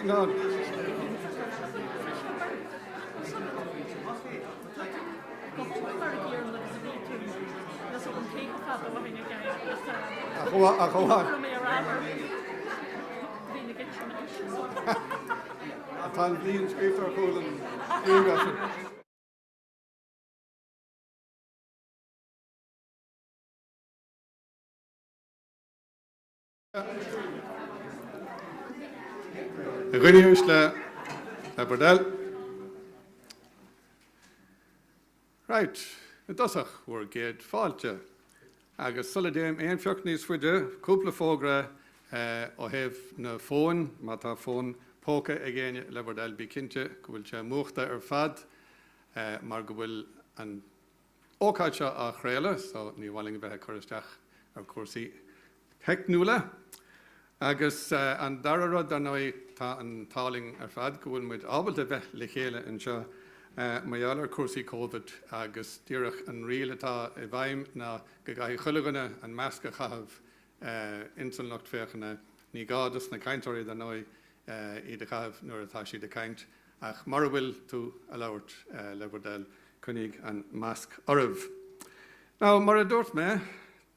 Ná. Ach amháin. Tá an bhliain scríofa ar chúl an ghrianghraif sin. A dhaoine uaisle, le bhur dtoil. Right, i dtosach, bhur gcéad fáilte. Agus sula dtéim aon phioc níos faide, cúpla fógra ó thaobh na bhfón, má tá fón póca ag éinne, le bhur dtoil, bí cinnte go bhfuil sé múchta ar fad mar go bhfuil an ócáid seo á chraoladh so ní mhaith linn a bheith ag cur isteach ar chúrsaí teicniúla. Agus an dara rud, dar ndóigh, tá an t-ádh linn ar fad go bhfuil muid ábalta bheith le chéile anseo mar gheall ar chúrsaí Covid agus díreach an riail atá i bhfeidhm ná go gcaithfidh chuile dhuine an masc a chaitheamh ins an lucht féachana. Ní gá dos na cainteoirí, dar ndóigh, iad a chaitheamh nuair atá siad ag caint, ach mura bhfuil tú a labhairt, le bhur dtoil, coinnigh an masc oraibh. Now, mar a dúirt mé,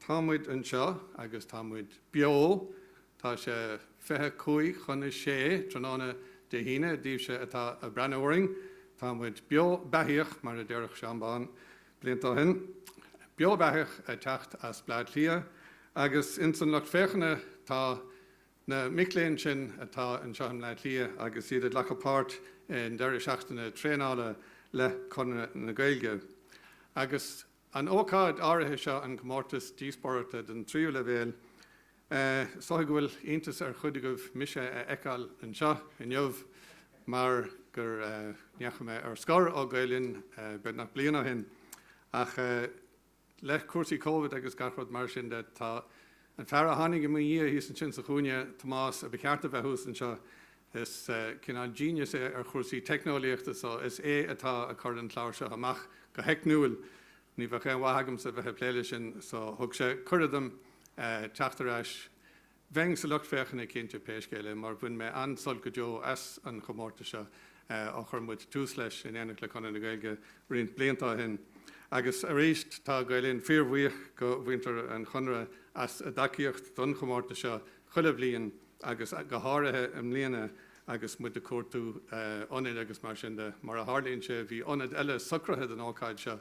tá muid anseo agus tá muid beo. Tá sé 5:35 tráthnóna Dé hAoine, daoibhse atá ag breathnú orainn. Tá muid beo beathaíoch, mar a déarfadh Seán Bán blianta ó shin. Beo beathaíoch ag teacht as Bleá Cliath agus ins an lucht féachana tá Na mic léinn sin atá anseo i mBleá Cliath agus iad ag glacadh páirt i ndeireadh seachtaine traenála le Conradh na Gaeilge. Agus an ócáid áirithe seo, an comórtas díospóireachta don tríú leibhéal, is dóigh go bhfuil iontas ar chuid agaibh mise a fheiceáil anseo inniu mar gur ndeachaigh mé ar scor ó Gael Linn beagnach bliain ó shin. Ach. Le cúrsaí Covid agus gach rud mar sin de, tá an fear a tháinig i mo dhiaidh thíos ansin sa chúinne, Tomás, a ba cheart a bheith thuas anseo, is cineál genius é ar chúrsaí teicneolaíochta so is é atá ag cur an clár seo amach go theicniúil. Ní bheadh aon mhaith agamsa a bheith ag plé leis sin so thug sé cuireadh dom teacht ar ais. Bheinn sa lucht féachana cinnte pé scéal é mar bhain mé an-sult go deo as an chomórtas seo ó chuir muid tús leis in éineacht le Conradh na Gaeilge roinnt blianta ó shin. Agus arís tá Gael Linn fíorbhuíoch go mhuintir an Chonartha as a dtacaíocht don chomórtas seo chuile bhliain agus go háirithe i mbliana agus muid ag cuartú ionaid agus mar sin de. Mar a tharlaíonn sé bhí ionad eile socraithe don ócáid seo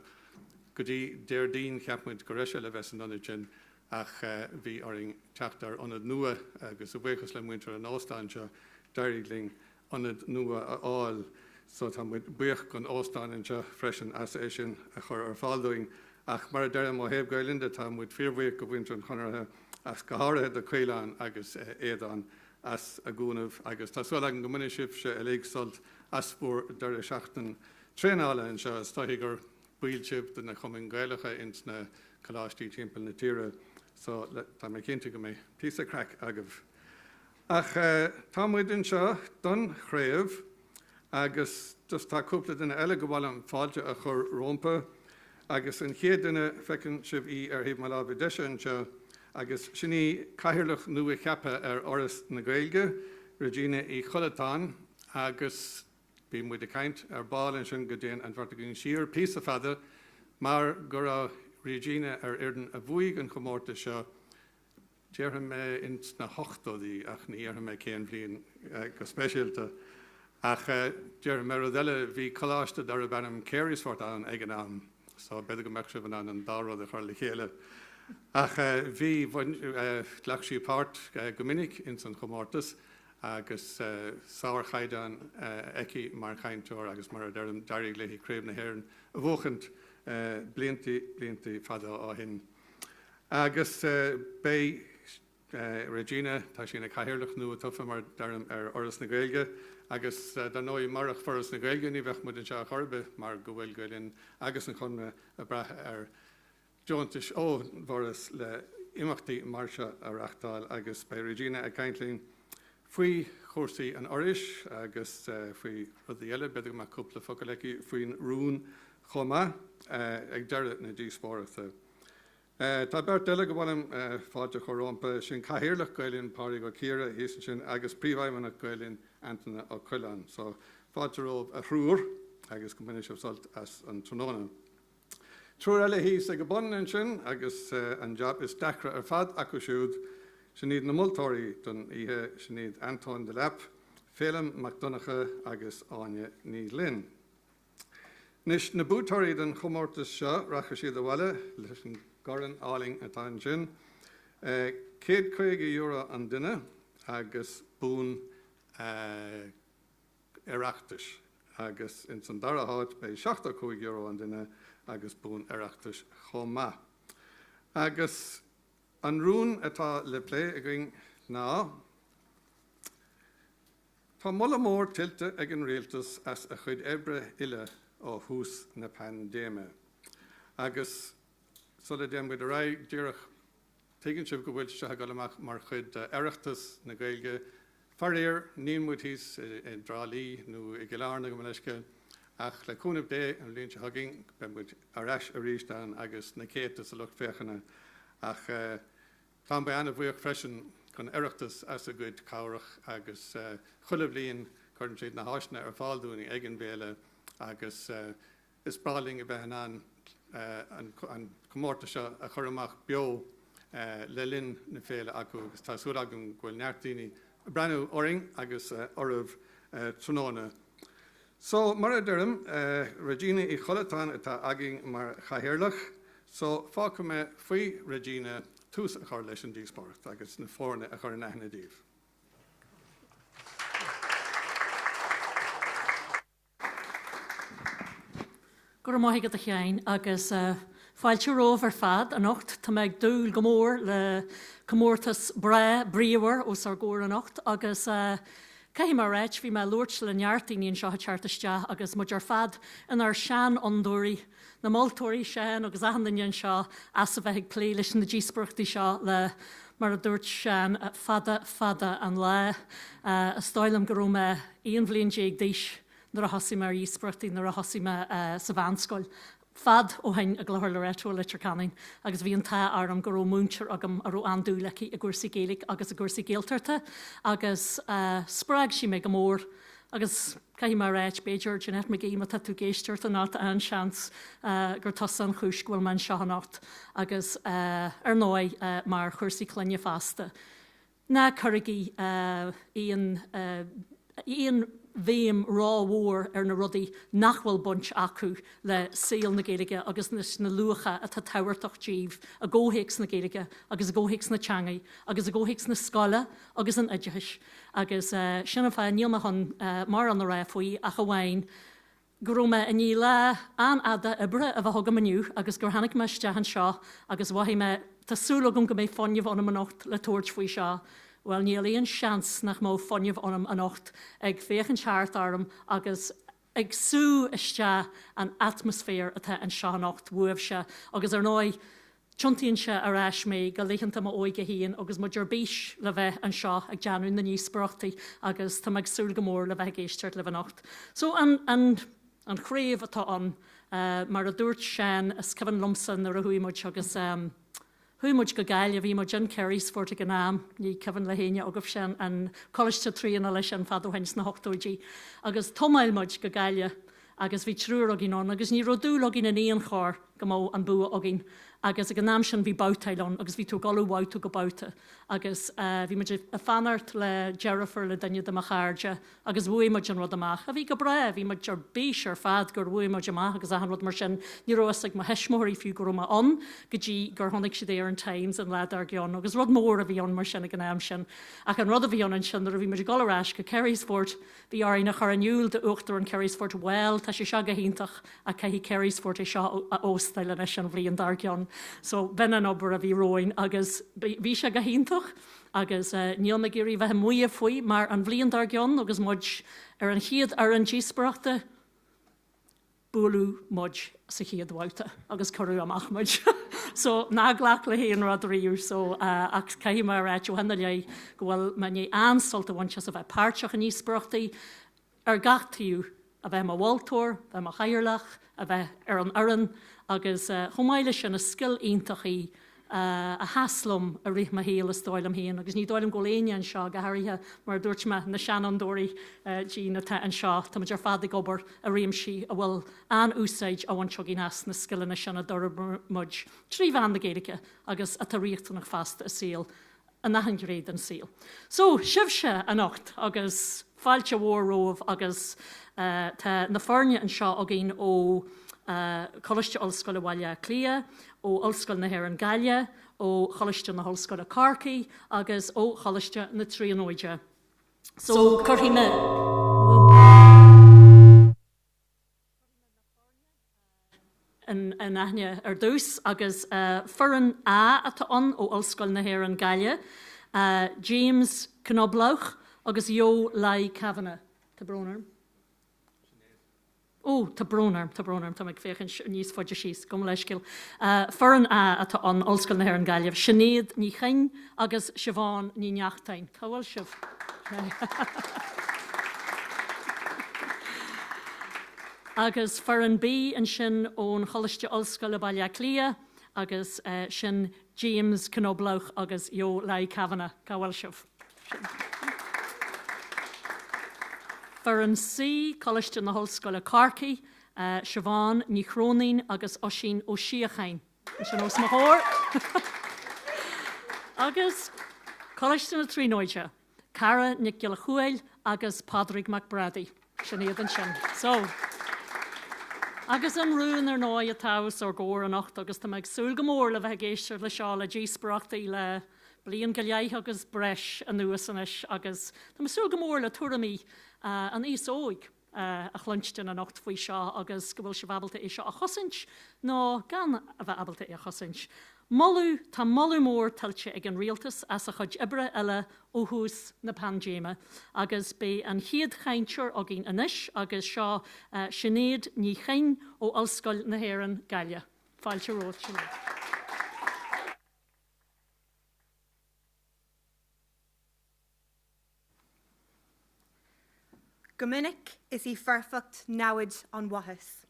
go dtí Déardaoin, cheap muid go raibh sé le bheith san ionad sin Ach bhí orainn teacht ar ionad nua agus a bhuíochas le muintir an óstáin seo d'éirigh linn ionad nua a fháil so tá muid buíoch don óstán anseo freisin as é sin a chur ar fáil dúinn. Ach mar a deirim, ó thaobh Gael Linn de tá muid fíorbhuíoch go mhuintir an Chonartha as go háirithe do Caolán agus Aodán as a gcúnamh agus tá súil agam go mbainfidh sibhse uilig sult as bhur deireadh seachtain traenála anseo. Is dóichí gur baill sibh de na cumainn Ghaelacha ins na coláistí timpeall na tíre so tá mé cinnte go mbeidh píosa craic agaibh. Ach tá muid anseo don chraobh agus just tá cúpla duine eile go mhaith liom fáilte a chur rómpa agus an chéad duine, feiceann sibh í ar thaobh mo láimhe deise anseo agus sin í cathaoirleach nua-cheaptha ar Fhoras na Gaeilge, Regina Uí Chollatáin agus Bhí muid ag caint ar ball ansin go dtéann an bheirt againn siar píosa fada mar go raibh Regina ar fhoireann a bhuaigh an chomórtas seo, déarfaidh mé ins na hochtóidí ach ní dhéarfaidh mé cén bhliain go speisialta. Ach déarfaidh mé rud eile, bhí coláiste darb ainm Carysfort ann ag an am so b'fhéidir go mbeadh sibh in ann an dá rud a chur le chéile. Ach bhí, ghlac sí páirt go minic ins an chomórtas agus sárchaighdeán aici mar chainteoir agus mar a deirim, d'éirigh léi Craobh na hÉireann a bhuachaint blianta, blianta fada ó shin. Agus beidh Regina, tá sí ina cathaoirleach nua tofa mar a deirim ar Fhoras na Gaeilge agus dar ndóigh murach Foras na Gaeilge ní bheadh muid anseo ar chor ar bith mar go bhfuil Gael Linn agus an Conradh ag brath ar deontais ón bhForas le imeachtaí mar seo a reachtáil agus beidh Regina ag caint linn faoi chúrsaí an Fhorais agus faoi rudaí eile, b'fhéidir go mbeadh cúpla focal aici faoin rún chomh maith ag deireadh na díospóireachta. Tá beirt eile go mhaith liom fáilte a chur rompu, sin Cathaoirleach Gael Linn Pádraig Ó Ciardha thíos ansin agus Príomhfheidhmeannach Gael Linn. Antaine Ó Coileáin. So, fáilte romhaibh a thriúr agus go mbaine sibh sult as an tráthnóna. Triúr eile thíos ag an bun ansin agus an jab is deacra ar fad acu siúd, sin iad na moltóirí don oíche, sin iad Antóin Delap, Féilim Mac Donncha agus Áine Ní Ghlinn. Anois, na buaiteoirí den chomórtas seo, rachaidh siad abhaile leis an gcorn álainn atá ansin, €150 an duine agus bonn Oireachtais, agus ins an dara háit beidh €75 an duine agus bonn Oireachtais chomh maith. Agus an rún atá le plé againn ná. Tá moladh mór tuillte ag an Rialtas as a chuid oibre uile ó thús na paindéime. Agus sula dtéann muid ar aghaidh, díreach, tuigeann sibh go bhfuil seo ag dul amach mar chuid d'Oireachtas na Gaeilge. Faraor, níl muid thíos i dTrá Lí nó i gCill Airne, gabh mo leithscéal, ach le cúnamh Dé, an bhliain seo chugainn, beidh muid ar ais arís ann agus na céadta sa lucht féachana. Ach. Tá mé an-bhuíoch freisin don Oireachtas as a gcuid cabhrach agus chuile bhliain cuireann siad na háiseanna ar fáil dúinn ag an bhféile agus is breá linn a bheith in ann an comórtas seo a chur amach beo le linn na féile acu agus tá súil agam go bhfuil neart daoine ag breathnú orainn agus oraibh tráthnóna. So, mar a deirim, Regina Uí Chollatáin atá againn mar chathaoirleach, so fágfaidh mé faoi Regina tús a chur leis an díospóireacht agus na foirne a chur in aithne daoibh. Go raibh maith agat a Sheáin agus fáilte romhaibh ar fad anocht. Tá mé ag dúil go mór le comórtas breá bríomhar os ár gcomhair anocht agus caithfidh mé a ráit, bhí mé ag labhairt le neart daoine anseo ag teacht isteach agus muid ar fad inár seanfhondúirí, na moltóirí, Seán agus achan duine anseo as a bheith ag plé leis na díospóireachtaí seo le, mar a dúirt Seán, fada fada an lá. Is dóigh liom go raibh mé 11 bhliain d'aois nuair a thosaigh mé ar dhíospóireachtaí, nuair a thosaigh mé sa mheánscoil, fad ó shin i gClochar Loreto i Leitir Ceanainn agus bhí an t-ádh orm go raibh múinteoir agam a raibh an-dúil aici i gcúrsaí Gaeilge agus i gcúrsaí Gaeltachta agus spreag sí mé go mór agus caithfidh mé a ráit, b'fhéidir, Jeanette McGee, má tá tú ag éisteacht anocht, an-seans gur tusa an chúis go bhfuil mé anseo anocht agus ar ndóigh mar chúrsaí clainne fosta. Ná cuirigí aon aon bhéim rómhór ar na rudaí nach bhfuil baint acu le saol na Gaeilge agus leis na luacha atá tábhachtach díbh i gcomhthéacs na Gaeilge agus i gcomhthéacs na teangaidh agus i gcomhthéacs na scoile agus an oideachais. Agus sin an fáth, níl mé chun mórán a rá faoi ach amháin go raibh mé i ndiaidh lá an-fhada oibre a bheith agam inniu agus gur tháinig mé isteach anseo agus mhothaigh mé, tá súil agam go mbeidh fuinneamh ionam anocht le tabhairt faoi seo. Bhuel, níl aon seans nach mbeadh fuinneamh ionam anocht ag féachaint thart orm agus ag sú isteach an atmaisféar atá anseo anocht uaibhse agus ar ndóigh, Tiontaíonn sé ar ais mé go laethanta m'óige féin agus muid ar bís le bheith anseo ag déanamh na ndíospóireachtaí agus tá mé ag súil go mór le bheith ag éisteacht libh anocht. So an, an, an chraobh atá ann, mar a dúirt Seán, is cuimhin liomsa nuair a chuaigh muid agus chuaigh muid go Gaillimh, bhí muid in Carysfort ag an am, ní cuimhin le héinne agaibhse an, an Coláiste Traenála sin fad ó shin sna hochtóidí, agus thiomáin muid go Gaillimh agus bhí triúr againn ann agus ní raibh dúil againn in aon chor go mbeadh an bua againn agus ag an am sin bhí babhtáil ann agus bhí tú ag dul ó bhabhta go babhta agus bhí muid ag fanacht le deirfiúr le duine de mo chairde agus bhuaigh muid an rud amach, a bhí go breá, bhí muid ar bís ar fad gur bhuaigh muid amach agus achan rud mar sin, ní raibh fhios ag mo thuismitheoirí fiú go raibh mé ann go dtí gur chonaic siad é ar an Times an lá dár gcionn agus rud mór a bhí ann mar sin ag an am sin ach an rud a bhí ann ansin nuair a bhí muid ag dul ar ais go Carysfort Bhí orainn a chur in iúl d'Uachtarán Carysfort, bhuel, tá sé seo go hiontach ach caithfidh Carysfort é seo a óstáil anois an bhliain dár gcionn. So, b'in an obair a bhí romhainn agus bhí sé go hiontach agus níl mé ag iarraidh bheith ag maíomh faoi mar an bhliain dár gcionn agus muid ar an chéad fhoireann díospóireachta, buaileadh muid sa chéad bhabhta agus cuireadh amach muid. So, ná glac le haon rud riamh. So, ach caithfidh mé a ráit ó shin i leith go bhfuil mé i ndiaidh an-sult a bhaint as a bheith páirteach i ndíospóireachtaí ar gach taobh, a bheith i mo mholtóir, bheith i mo chathaoirleach, a bheith ar an fhoireann agus chomh maith leis sin is scil iontach í. a sheas liom i rith mo shaoil, is dóigh liom féin, agus ní dóigh liom go bhfuil éinne anseo, go háirithe, mar a dúirt mé, na seanfhondúirí dínn atá anseo, táimid ar fad ag obair i réimsí a bhfuil an-úsáid á bhaint againn as na scileanna sin a d'fhorbair muid trí mheán na Gaeilge agus atá riachtanach feasta i saol in achan ghné den saol. So, sibhse anocht agus fáilte mhór romhaibh agus tá na foirne anseo againn ó Choláiste Ollscoile Bhaile Átha Cliath, ó Ollscoil na hÉireann Gaillimh, ó Choláiste na hOllscoile Corcaigh agus ó Choláiste na Tríonóide. So, cuirfidh mé. in aithne ar dtús agus foireann A atá ann ó Ollscoil na hÉireann Gaillimh, James Knoblauch agus Jo Lai Kavanagh. Tá brón orm. Ó, tá brón orm, tá brón orm, tá mé ag féachaint níos faide síos, gabh mo leithscéal. Foireann A atá ann, Ollscoil na hÉireann Gaillimh, Sinéad Ní Choinn agus Siobhán Ní Neachtain. Cá bhfuil sibh? Agus foireann B ansin ón Choláiste Ollscoile Baile Átha Cliath agus sin James Knoblauch agus Jo Lai Kavanagh. Cá bhfuil sibh? Sin. Foireann C, Coláiste na hOllscoile Corcaigh, Siobhán Ní Chróinín agus Oisín Ó Síocháin. Ansin os mo chomhair. Agus Coláiste na Tríonóide. Cara Nic Giolla Chomhaill agus Pádraig Mac Brádaigh. Sin iad ansin. So. Agus an rún, ar ndóigh, atá os ár gcomhair anocht agus tá mé ag súil go mór le bheith ag éisteacht le seo, le díospóireachtaí le bliain go leith agus breis anuas anois agus tá mé ag súil go mór le tuairimí an aos óig. a chluinstin anocht faoi seo agus go bhfuil sibh ábalta é seo a chosaint nó gan a bheith ábalta é a chosaint. Moladh, Tá moladh mór tuillte ag an Rialtas as a chuid oibre uile ó thús na paindéime agus beidh an chéad chainteoir againn anois agus seo Sinéad Ní Choinn ó Ollscoil na hÉireann, Gaillimh. Fáilte romhat, Sinéad. Go minic, is í foirfeacht namhaid an mhaithis.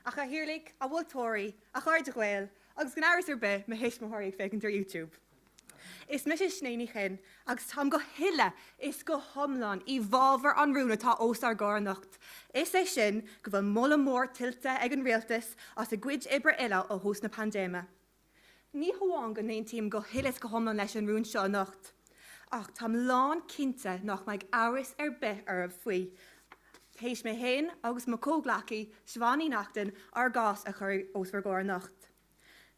A chathaoirligh, a mholtóirí, a chairde Ghaeil, agus gan amhras ar bith, mo thuismitheoirí ag féachaint ar YouTube. Is mise Sinéad Ní Chinn agus táim go huile is go hiomlán i bhfabhar an rúin atá os ár gcomhair anocht, is é sin go bhfuil moladh mór tuillte ag an Rialtas as a gcuid oibre uile ó thús na paindéime. Ní hamháin go n-aontaím go huile is go hiomlán leis an rún seo anocht, ach táim lán cinnte nach mbeidh amhras ar bith oraibh faoi, théis mé féin agus mo chomhghleacaí Siobhán Ní Neachtain ár gcás a chur os bhur gcomhair anocht.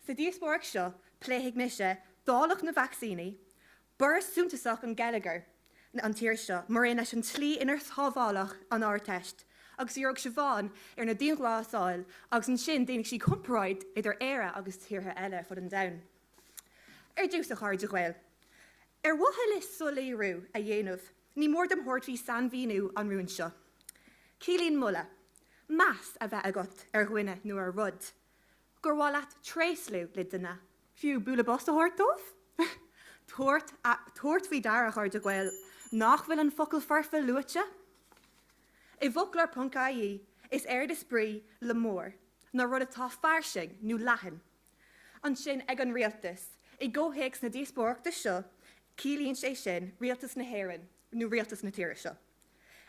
Sa díospóireacht seo, pléifidh mise dáileadh na vacsaíní, Borradh suntasach i ngeilleagar an tír seo, mar aon leis an tslí inar sábháladh an Ardteist, agus díreoidh Siobhán ar na dianghlasáil agus ansin déanfaidh sí comparáid idir Éire agus tíortha eile ar fud an domhain. Ar dtús, a chairde Ghaeil, ar mhaithe le soiléiriú a dhéanamh, ní mór dom thabhairt faoi sainmhíniú an rúin seo. Ciallaíonn moladh, meas a bheith agat ar dhuine nó ar rud. Gur mhaith leat tréaslú le duine, fiú bualadh bos a thabhairt dóibh? Tabhairt, tabhairt faoi deara, a chairde Ghaeil, nach bhfuil an focal foirfe luaite? I bhfoclóir ponc ie, is éard is brí le mór ná rud atá fairsing nó leathan. Ansin, ag an rialtas, i gcomhthéacs na díospóireachta seo, ciallaíonn sé sin rialtas na hÉireann nó rialtas na tíre seo.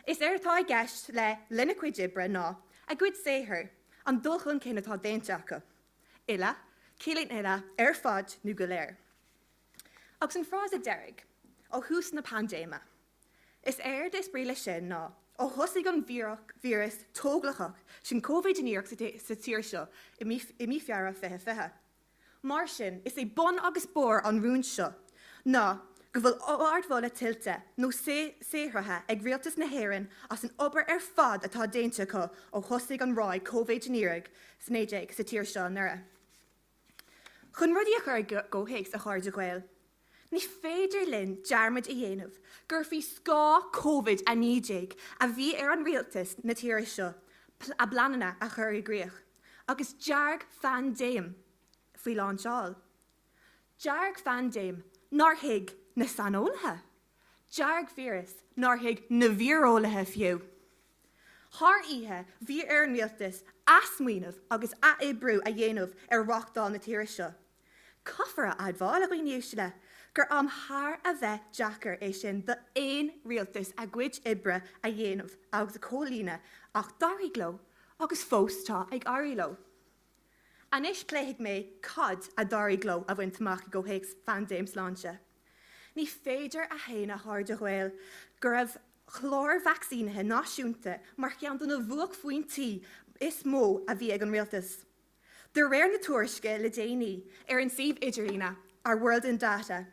Is éard atá i gceist le lena cuid oibre ná a gcuid saothair, an dul chun cinn atá déanta acu. Uile, ciallaíonn uile ar fad nó go léir. Agus an frása deiridh, ó thús na paindéime. Is éard is brí leis sin ná ó thosaigh an víreas tóglachach sin Covid-19 sa tír seo i mí Feabhra 2020. Mar sin, is é bun agus barr an rúin seo ná go bhfuil ardmholadh tuillte nó saothraithe ag Rialtas na hÉireann as an obair ar fad atá déanta acu ó thosaigh an ráig Covid-19 sa tír seo anuraidh. Chun rudaí a chur i gcomhthéacs, a chairde Ghaeil, ní féidir linn dearmad a dhéanamh gur faoi scáth Covid-19 a bhí ar an rialtas na tíre seo a bpleananna a chur i gcrích. Agus deargphaindéim faoi lánseol. Deargphaindéim nár thuig na saineolaithe. Deargvíreas nár thuig na víreolaithe fiú. Thar oíche bhí ar an rialtas athsmaoineamh agus athoibriú a dhéanamh ar reáchtáil na tíre seo. Caithfear a admháil, a dhaoine uaisle, gur am thar a bheith deacair é sin d'aon rialtas a gcuid oibre a dhéanamh agus a chomhlíonadh ach d'éirigh leo agus fós tá ag éirí leo. Anois pléifidh mé cad a d'éirigh leo a bhaint amach i gcomhthéacs phaindéim sláinte. Ní féidir a shéanadh, a chairde Ghael, go raibh clár vacsaínithe náisiúnta mar cheann de na buaicphointí is mó a bhí ag an rialtas. De réir na tuairisce le déanaí ar an suíomh idirlíne Our World in Data,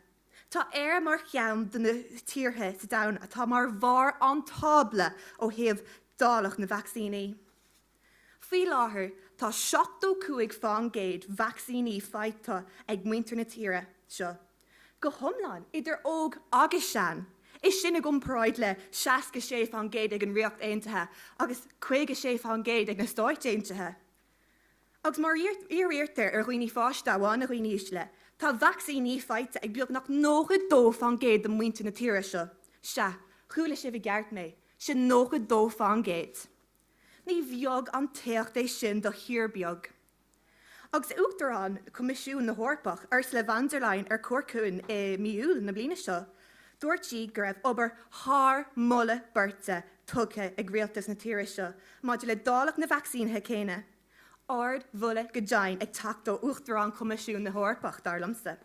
tá Éire mar cheann de na tíortha sa domhan atá mar bharr an tábla ó thaobh dáileadh na vacsaíní. Faoi láthair tá 75 fán gcéad vacsaíní faighte ag muintir na tíre seo go hiomlán, idir óg agus sean, é sin i gcomparáid le 66 fán gcéad ag an Ríocht Aontaithe agus 56 fán gcéad ag na Stáit Aontaithe. Agus má dhírítear ar dhaoine fásta amháin, a dhaoine uaisle, tá vacsaíní faighte ag beagnach 92 fán gcéad de mhuintir na tíre seo. Sea, chuala sibh i gceart mé, sin 92 fán gcéad. Ní bheag an t-éacht é sin do thír beag. Agus Uachtarán Choimisiún na hEorpach, Ursula von der Leyen ar cuairt chugainn i mí Iúil na bliana seo, dúirt sí go raibh obair thar moladh beirte tugtha ag rialtas na tíre seo maidir le dáileadh na vacsaínithe céanna. Ard-mholadh go deimhin ag teacht ó Uachtarán Choimisiún na hEorpach, dar liomsa.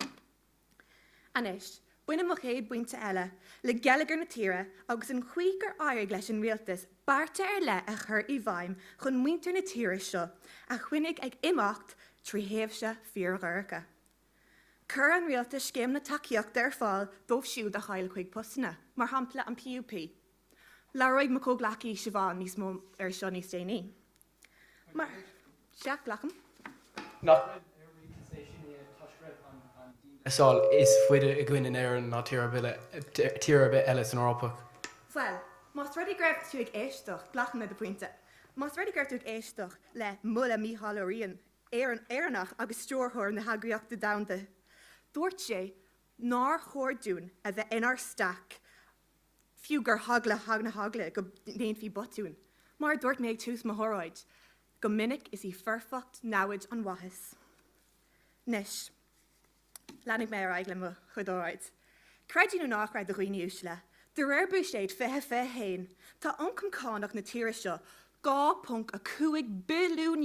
Anois, baineann mo chéad bpointe eile le geilleagar na tíre agus an chaoi gur éirigh leis an rialtas bearta ar leith a chur i bhfeidhm chun muintir na tíre seo a choinnigh ag imeacht trí thréimhse fíordhorcha. Chuir an rialtas scéimeanna tacaíochta ar fáil dóibh siúd a chaill a gcuid postanna, mar shampla an PUP. Labhróidh mo chomhghleacaí Siobhán níos mó air seo níos déanaí. Mar, sea, glacaim. Nach raibh ar an rialtas é sin a dhéanamh toisc go raibh an dianghlasáil is faide againn in Éirinn ná tír ar bith tír ar bith eile san Eoraip? Bhuel, más rud é go raibh tú ag éisteacht, glacaim le do phointe, más rud é go raibh tú ag éisteacht le moladh Mícheál Ó Riain, Éireannach agus Stiúrthóir na hEagraíochta Domhanda, dúirt sé nár chóir dúinn a bheith inár staic fiú gur heagla na heagla go ndéanfaí botún. Mar a dúirt mé ag tús mo hóráid, go minic is í foirfeacht namhaid an mhaithias. Anois, leanfaidh mé ar aghaidh le mo chuid óráid. Creid é nó ná creid a dhaoine uaisle, de réir Buiséad 2021, tá ioncam cánach na tíre seo €2.5 billiún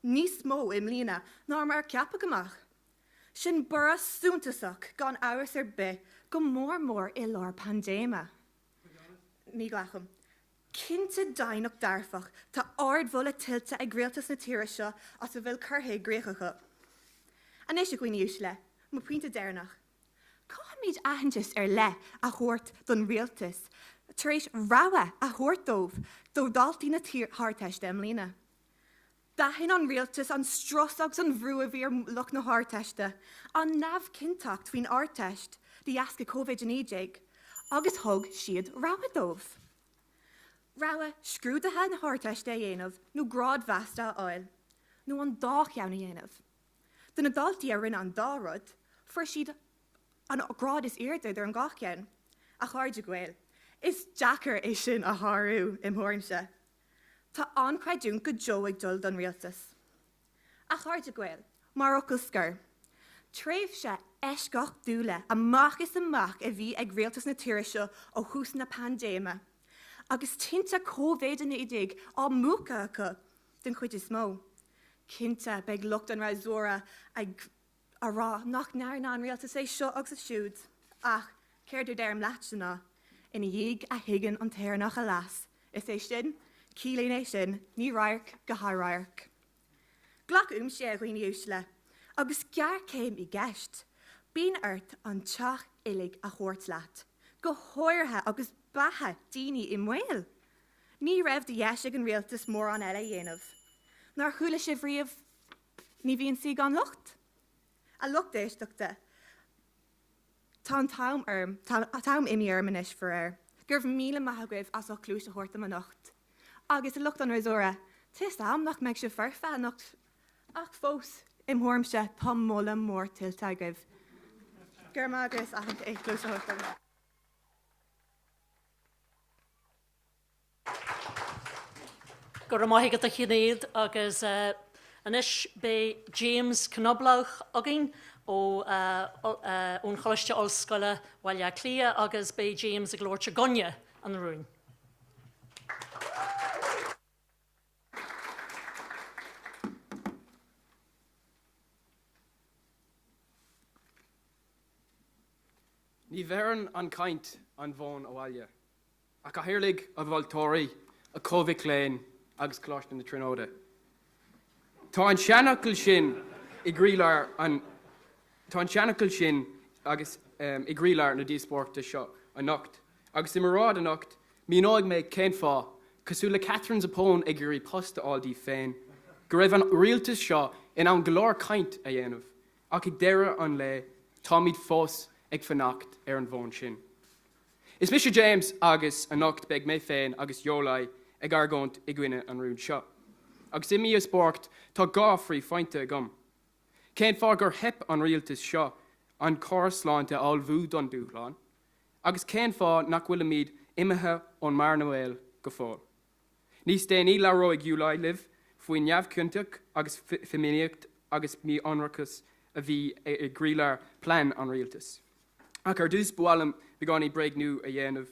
níos mó i mbliana ná mar a ceapadh amach. Sin borradh suntasach gan amhras ar bith, go mór mór i lár paindéime. Ní ghlacaim. Cinnte deimhneach dearfach, tá ardmholadh tuillte ag rialtas na tíre seo as a bhfuil curtha i gcrích acu. Anois, a dhaoine uaisle, mo phointe deireanach. Caithfimid aitheantas ar leith a thabhairt don rialtas tar éis rogha a thabhairt dóibh do dhaltaí na hArdteiste i mbliana. D'aithin an rialtas an strus agus an bhrú a bhí ar lucht na hArdteiste, an neamhchinnteacht faoin Ardteist de dheasca Covid-19, agus thug siad rogha dóibh. Rogha scrúduithe na hArdteiste a dhéanamh nó grád mheasta a fháil, nó an dá cheann a dhéanamh. Do na daltaí a rinne an dá rud, fuair siad an grád is airde idir an dhá cheann. A chairde Gael, is deacair é sin a shárú, im thuairimse. Tá an-chreidiúint go deo ag dul don rialtas. A chairde Gael, mar fhocal scoir, tréimhse eisceachtúla amach is amach a bhí ag rialtas na tíre seo ó thús na paindéime, agus tinte Covid-19 á múchadh acu den chuid is mó. Cinnte, beidh lucht an fhreasúra ag a rá nach ndearna an rialtas é seo agus siúd, ach céard a deirim leatsa ná, ina dhiaidh a thuigeann an tÉireannach a leas, is é sin, ciallaíonn é sin, ní radharc go haghaidh radhairc. Glac uaimse, a dhaoine uaisle, agus géarchéim i gceist, bíonn ort an teach uilig a thabhairt leat, go háirithe agus beatha daoine i mbaol. Ní raibh de dheis ag an rialtas mórán eile a dhéanamh. Nár chuala sibh riamh Ní bhíonn saoi gan locht. A lucht éisteachta, tá an t-am orm, tá an t-am imithe orm anois, faraor. Go raibh míle maith agaibh as ucht cluais a thabhairt dom anocht. Agus a lucht an fhreasúra, tá 'fhios a'm nach mbeidh sibh foirfe anocht, ach fós, im thuairimse, tá moladh mór tuillte agaibh. Go raibh maith agaibh as ucht cluas a thabhairt dom. Go raibh maith agat a Shinéad agus anois beidh James Knoblauch againn ó ón Choláiste Ollscoile, Bhaile Átha Cliath agus beidh James ag labhairt i gcoinne an rúin. Ní bheireann an chaint an mhóin abhaile. A Chathaoirligh, a mholtóirí, a chomh-mhic léinn agus Coláiste na Tríonóide. Tá an seanfhocal sin i gcroílár an Tá an seanfhocal sin agus i gcroílár na díospóireachta seo anocht. Agus i m'oráid anocht, míneoidh mé cén fáth, cosúil le Katherine Zappone ag iarraidh post a fháil di féin, go raibh an rialtas seo in ann go leor caint a dhéanamh, ach ag deireadh an lae, táimid fós ag fanacht ar an mhóin sin. Is mise James agus anocht beidh mé féin agus Yolai ag argóint i gcoinne an rúin seo. Agus i m'dhíospóireacht tá 2 phríomhphointe agam. Cén fáth gur theip an rialtas seo an córas sláinte a ullmhú don dúshlán? Agus cén fáth nach bhfuilimid imithe ón mbearna bhaoil go fóill? Níos déanaí labhróidh Yulai libh faoin neamhchinnteacht agus fimíneacht agus mí-ionracas a bhí i gcroílár plean an rialtais. Ach ar dtús ba mhaith liom beagáinín bréagnú a dhéanamh.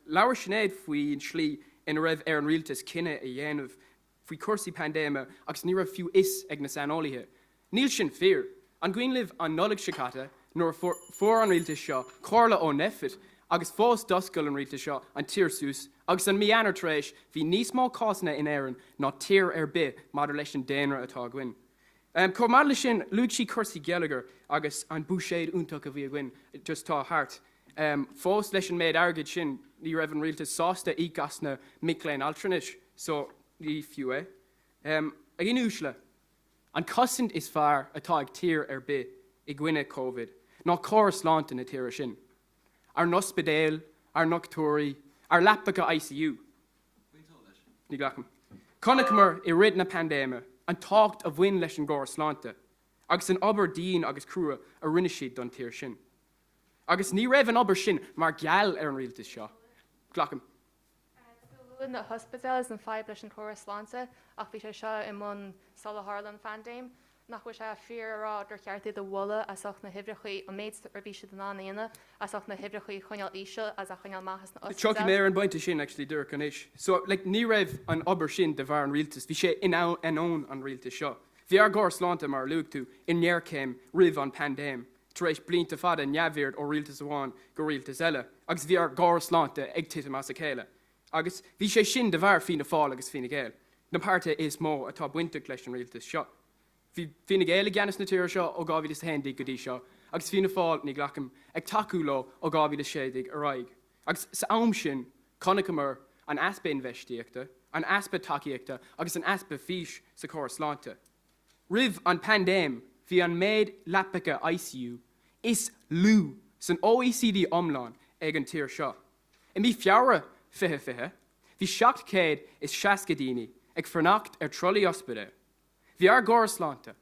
Labhair Sinéad faoin slí ina raibh ar an rialtas cinneadh a dhéanamh faoi chúrsaí paindéime agus ní raibh fiú fhios ag na saineolaithe. Níl sin fíor. An cuimhin libh an Nollaig seo caite nuair a fuair an rialtas seo comhairle ó Nphet agus fós d'oscail an rialtas seo an tír suas agus an mí Eanáir tar éis bhí níos mó cásanna in Éirinn ná tír ar bith maidir leis an daonra atá againn. Chomh maith leis sin, luaigh sí cúrsaí geilleagair agus an buiséad iontach a bhí againn just tá thart. Fós leis an méid airgid sin, ní raibh an rialtas sásta íoc as na mic léinn altranais, so ní fiú é. A dhaoine uaisle, an chosaint is fearr atá ag tír ar bith i gcoinne Covid ná córas sláinte na tíre sin. Ár n-ospidéil, ár ndochtúirí, ár leapacha ICU. Ní ghlacaim. Chonaiceamar i rith na paindéime an tábhacht a bhain leis an gcóras sláinte agus an obair dian agus crua a rinne siad don tír sin. Agus ní raibh an obair sin mar gheall ar an rialtas seo. Glacaim. Luadh na hospidéil is an fadhb leis an chóras sláinte ach bhí sé seo i mbun sular tharla an phaindéim. Nach bhfuil sé fíor a rá gur cheart iad a mholadh as ucht na huimhreachaí, an méid a bhí siad in ann a dhéanamh, as ucht na huimhreachaí a choinneáil íseal as a choinneáil amach as na ospidéil? Tiocfaidh mé ar an bpointe sin actually díreach anois. So, like, ní raibh an obair sin de bharr an rialtais, bhí sé in ainneoin an rialtais seo. Bhí ár gcóras sláinte, mar a luaigh tú, i ngéarchéim roimh an paindéim, tar éis blianta fada neamhaird ó rialtas amháin go rialtas eile, agus bhí ár gcóras sláinte ag titim as a chéile. Agus bhí sé sin de bharr Fianna Fáil agus Fine Gael, na páirtithe is mó atá bainteach leis an rialtas seo. Bhí Fine Gael i gceannas na tíre seo ó 2011 go dtí seo, agus Fianna Fáil, ní ghlacaim, ag tacú leo ó 2016 ar aghaidh. Agus sa am sin, chonaiceamar an easpa infheistíochta, an easpa tacaíochta agus an easpa fís sa chóras sláinte. Roimh an paindéim, bhí an méid leapacha ICU is lú san OECD iomlán ag an tír seo. I mí Feabhra 2020, bhí 760 daoine ag fanacht ar trolaí ospidéil. Bhí ár gcóras sláinte,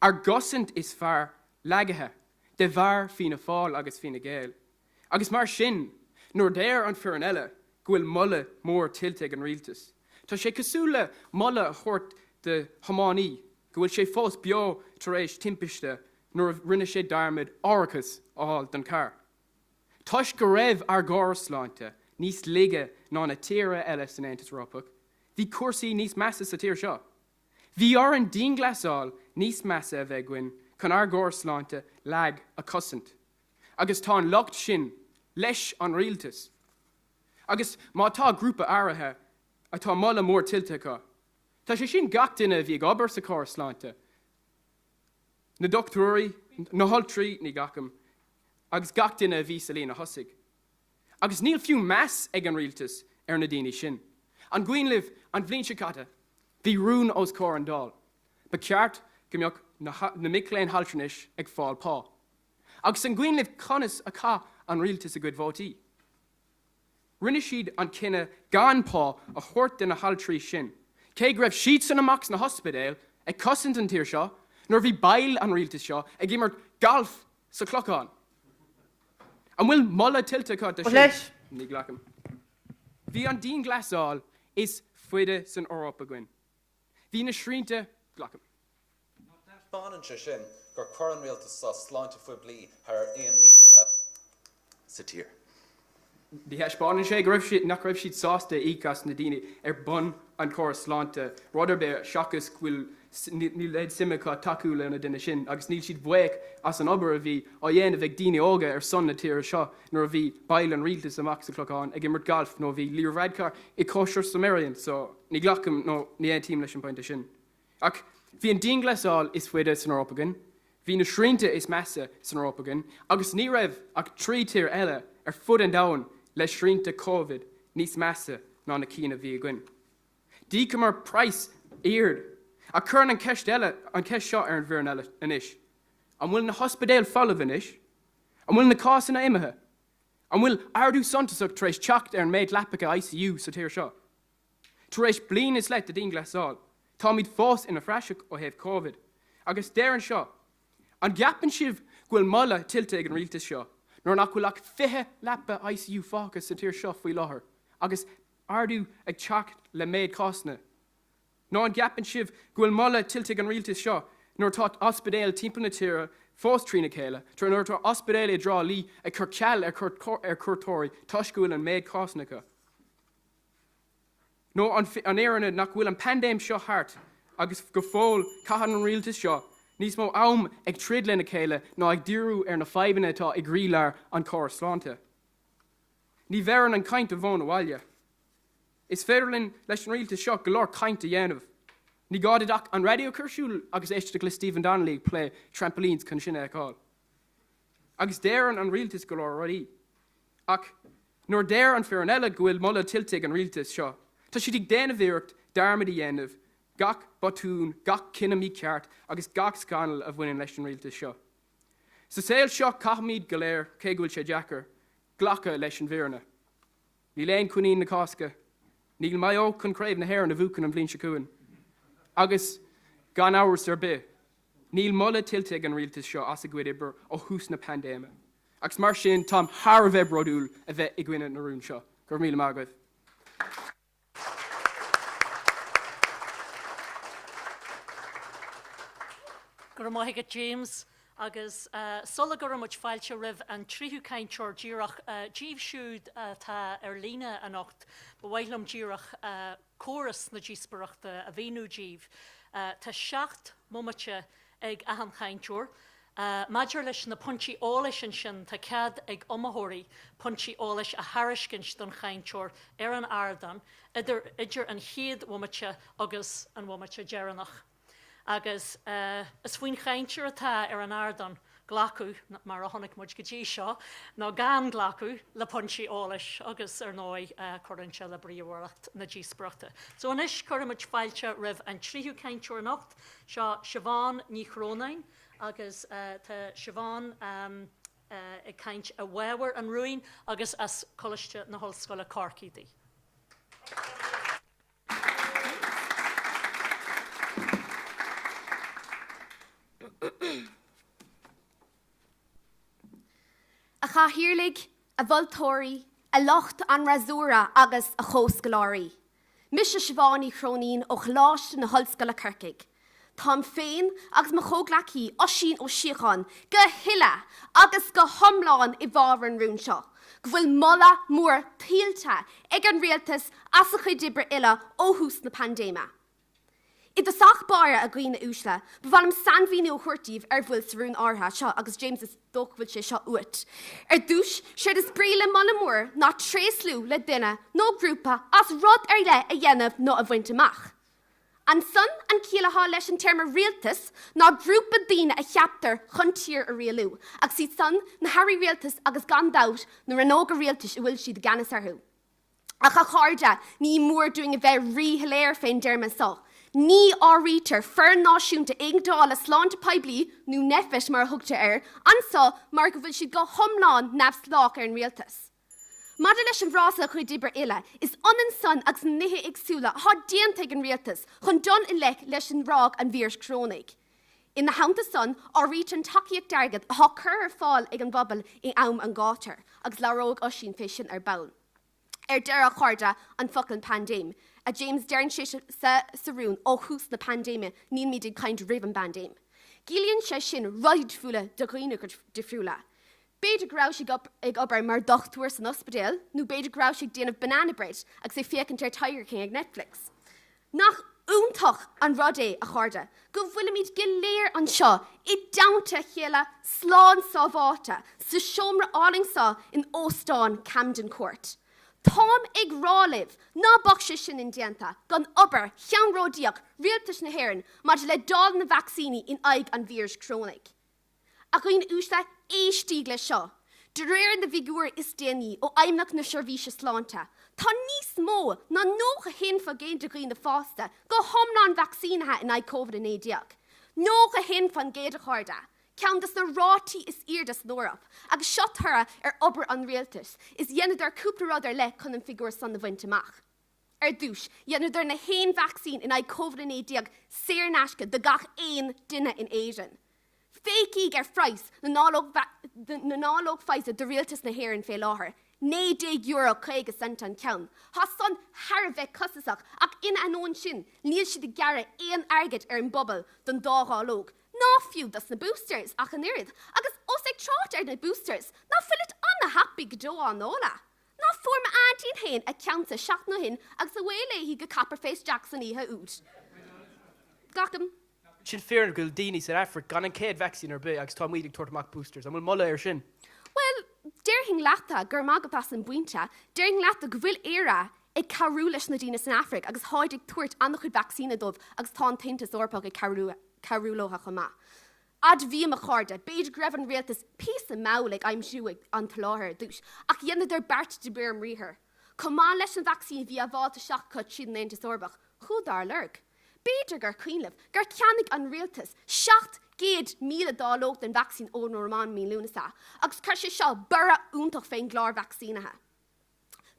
ár gcosaint is fearr, lagaithe de bharr Fianna Fáil agus Fine Gael. Agus mar sin, nuair a deir an foireann eile go bhfuil moladh mór tuillte ag an rialtas, tá sé cosúil le moladh a thabhairt do thiománaí go bhfuil sé fós beo tar éis timpiste nuair a rinne sé dearmad árachas a fháil don charr. Toisc go raibh ár gcóras sláinte níos laige ná na tíortha eile san Aontas Eorpach, bhí cúrsaí níos measa sa tír seo. Bhí orainn dianghlasáil níos measa a bheith againn chun ár gcóras sláinte lag a chosaint. Agus tá an locht sin leis an rialtas. Agus má tá grúpa áirithe atá moladh mór tuillte acu, tá sé sin gach duine a bhí ag obair sa chóras sláinte, na dochtúirí, na haltraí, ní ghlacaim, agus gach duine a bhí sa líne thosaigh. Agus níl fiú meas ag an rialtas ar na daoine sin. An cuimhin libh an bhliain seo caite, bhí rún os comhair an Dáil. Ba cheart go mbeadh na mic léinn altranais ag fáil pá. Agus an cuimhin libh conas a chaith an rialtas a gcuid vótaí? Rinne siad an cinneadh gan pá a thabhairt do na haltraí sin, cé go raibh siadsan amach sna hospidéil ag cosaint an tír seo nuair a bhí baill an rialtais seo ag imirt galf sa Chlochán. An bhfuil moladh tuillte acu do sin? Ní ghlacaim. Bhí an dianghlasáil is faide san Eoraip againn. Bhí na srianta. Glacaim. Thaispeánann sé sin gur chuir an rialtas seo sláinte phoiblí thar aon ní eile sa tír. Ní thaispeánann sé go raibh siad, nach raibh siad sásta íoc as na daoine ar bun an chóras sláinte, rud ar bith seachas go bhfuil, níl aon suim acu tacú le na duine sin agus níl siad buíoch as an obair a bhí á dhéanamh ag daoine óga ar son na tíre seo nuair a bhí baill an rialtais amach sa Chlochán ag imirt gailf nó bhí Leo Varadkar ag cóisir sa Merrion so ní ghlacaim nó ní aontaím leis an bpointe sin. Ach bhí an dianghlasáil is faide san Eoraip againn, bhí na srianta is measa san Eoraip againn agus ní raibh ach 3 tír eile ar fud an domhain le srianta Covid níos measa ná na cinn a bhí againn. D'íocamar praghas ard. Ach cuireann an cheist eile, an cheist seo ar an bhfoireann eile anois, an bhfuil na hospidéil folamh anois? An bhfuil na cásanna imithe? An bhfuil ardú suntasach tar éis teacht ar an méid leapacha ICU sa tír seo? Tar éis bliain is leith de dianghlasáil, táimid fós ina phraiseach ó thaobh Covid. Agus deirim seo, an gceapann sibh go bhfuil moladh tuillte ag an rialtas seo nuair nach bhfuil ach 20 leapa ICU fágtha sa tír seo faoi láthair agus ardú ag teacht le méid cásanna? Nó an gceapann sibh go bhfuil moladh tuillte ag an rialtas seo nuair atá ospidéil timpeall na tíre fós trína chéile, nuair atá ospidéil i dTrá Lí ag cur ceal ar chuairteoirí toisc go bhfuil an méid cásanna acu? Nó an fhírinne nach bhfuil an paindéim seo thart agus go fóill caitheann an rialtas seo níos mó am ag troid lena chéile ná ag díriú ar na fadhbanna atá i gcroílár an chórais sláinte. Ní bheireann an chaint a mhóin abhaile. Is féidir linn leis an rialtas seo go leor caint a dhéanamh. Ní gá duit ach an raidió a chur ar siúl agus éisteacht le Stephen Donnelly ag plé trampolines chun sin a fheiceáil. Agus deireann an rialtas go leor rudaí. Ach nuair a deir an foireann eile go bhfuil moladh tuillte ag an rialtas seo, tá siad ag déanamh iarracht dearmad a dhéanamh gach botún, gach cinneadh mícheart agus gach scannal a bhaineann leis an rialtas seo. Sa saol seo caithfimid go léir, cé go bhfuil sé deacair, glacadh leis an bhfírinne. Níl aon coinín na Cásca. Níl Maigh Eo chun Craobh na hÉireann a bhuachan an bhliain seo chugainn. Agus, gan amhras ar bith, níl moladh tuillte ag an rialtas seo as a gcuid oibre ó thús na paindéime. Agus mar sin, táim thar a bheith bródúil a bheith i gcoinne na rún seo. Go raibh míle maith agaibh. Go raibh maith agat James. Agus sula gcuireann muid fáilte roimh an tríú cainteoir díreach díobh siúd atá ar líne anocht, ba mhaith liom díreach córas na díospóireachta a mhíniú díbh. Tá 7 mbomaite ag achan chainteoir. Maidir leis na pointí eolais ansin, tá cead ag iomaitheoirí pointí eolais a thairiscint don chainteoir ar an ardán idir idir an chéad bhomaite agus an bhomaite deireanach. Agus is faoin chainteoir atá ar an ardán glacadh, mar a chonaic muid go dtí seo, nó gan glacadh le pointí eolais agus, ar ndóigh, cuireann sé le bríomhaireacht na díospóireachta. So anois cuirfimid fáilte roimh an tríú cainteoir anocht, seo Siobhán Ní Chrónáin agus tá Siobhán ag caint i bhfabhar an rúin agus as Coláiste na hOllscoile Corcaigh di. A Chathaoirligh, a mholtóirí, a lucht an fhreasúra agus a chomhscoláirí. Mise Siobhán Ní Chróinín ó Choláiste na hOllscoile Corcaigh. Táim féin agus mo chomhghleacaí Oisín Ó Síocháin go huile agus go hiomlán i bhfabhar an rúin seo, go bhfuil moladh mór tuillte ag an Rialtas as a chuid oibre uile ó thús na paindéime. I dtosach báire, a dhaoine uaisle, ba mhaith liom sainmhíniú a thabhairt daoibh ar a bhfuil sa rún áirithe seo agus James is dócha go bhfuil sé seo uait. Ar dtús, séard is brí le moladh mór ná tréaslú le duine nó grúpa as rud ar leith a dhéanamh nó a bhaint amach. Ansan, an ciall atá leis an téarma rialtas ná grúpa daoine a cheaptar chun tír a rialú, agus iad san, na hairí rialtais agus gan dabht, na rannóga rialtais a bhfuil siad i gceannas orthu. Ach a chairde, ní mór dúinn a bheith ríshoiléir fén dtéarma so. Ní áirítear Foireann Náisiúnta Éigeandála Sláinte Poiblí, nó Nphet mar a thugtar air, anso mar go bhfuil siad go hiomlán neamhspleách ar an rialtas. Maidir leis an bhfrása a chuid oibre uile, is ionann san agus na nithe éagsúla atá déanta ag an rialtas chun dul i ngleic leis an ráig an víris corónaigh. Ina theannta san, áirítear an tacaíocht airgid atá curtha ar fáil ag an bpobal in am an ghátair, agus labhróidh Oisín fé sin ar ball. Ar deireadh, a chairde, an focal paindéim. A James, deireann sé sa rún ó thús na paindéime, nílimid ag caint roimh an bpaindéim. Ciallaíonn sé sin rudaí difriúla do dhaoine difriúla. B'fhéidir go raibh sé ag obair mar dhochtúir san ospidéal nó b'fhéidir go raibh sé ag déanamh banana bread agus ag féachaint ar Tiger King ag Netflix. Nach iontach an rud é, a chairde, go bhfuilimid go léir anseo i dteannta a chéile slán sábháilte sa seomra álainn seo in Óstán Camden Court. Táim ag rá libh ná beadh sé sin indéanta gan obair cheannródaíoch Rialtas na hÉireann maidir le dáileadh na vacsaíní in aghaidh an víris corónaigh. A dhaoine uaisle, éistíg le seo! De réir na bhfigiúirí is déanaí ó Fheidhmeannacht na Seirbhíse Sláinte, tá níos mó ná 91% de dhaoine fásta go hiomlán vacsaínithe in aghaidh Covid-19. 91%, a chairde! Ceann dos na rátaí is airde san Eoraip, agus seo toradh ar obair an rialtais, is dheineadar cúpla rud ar leith chun an figiúr san a bhaint amach. Ar dtús, dheineadar na haon vacsaín in aghaidh Covid-19 saor in aisce do gach aon duine in Éirinn. Féachaíg ar phraghas na ndáileog Pfizer do Rialtas na hÉireann fé láthair, €19.50 an ceann. Tá san thar a bheith costasach ach ina ainneoin sin níl siad ag gearradh aon airgead ar an bpobal don dá dháileog, ná fiú dos na boosters ach an oiread. Agus ós ag trácht ar na boosters, ná fuilid ana-thapaidh go deo á ndáileadh? Ná fuair m'aintín féin a ceannsa seachtain ó shin agus away léi go Copper Face Jacks an oíche úd. Glacaim. Sin fírinne go bhfuil daoine san Afraic gan an chéad vacsaín ar bith agus tá muid ag tabhairt amach boosters. An bhfuil moladh air sin? Bhuel, déarfainn leatsa, go raibh maith agat as an bpointe, déarfainn leatsa go bhfuil Éire ag cabhrú leis na daoine san Afraic agus táid ag tabhairt an-chuid vacsaíne dóibh agus tá an tAontas Eorpach ag cabhrú leo chomh maith. Admhaím, a chairde, b'fhéidir go raibh an rialtas píosa mall ag aimsiú an tsoláthair ar dtús, ach dheineadar beart de réir a mbriathair. Chomh maith leis an vacsaín a bhí á bhfáilt isteach acu tríd an Aontas Eorpach, chuadar á lorg. B'fhéidir gur cuimhin libh gur cheannaigh an rialtas 700,000 dáileog den vacsaín ón Rómáin mí Lúnasa, agus chuir sé seo borradh iontach fén gclár vacsaínithe.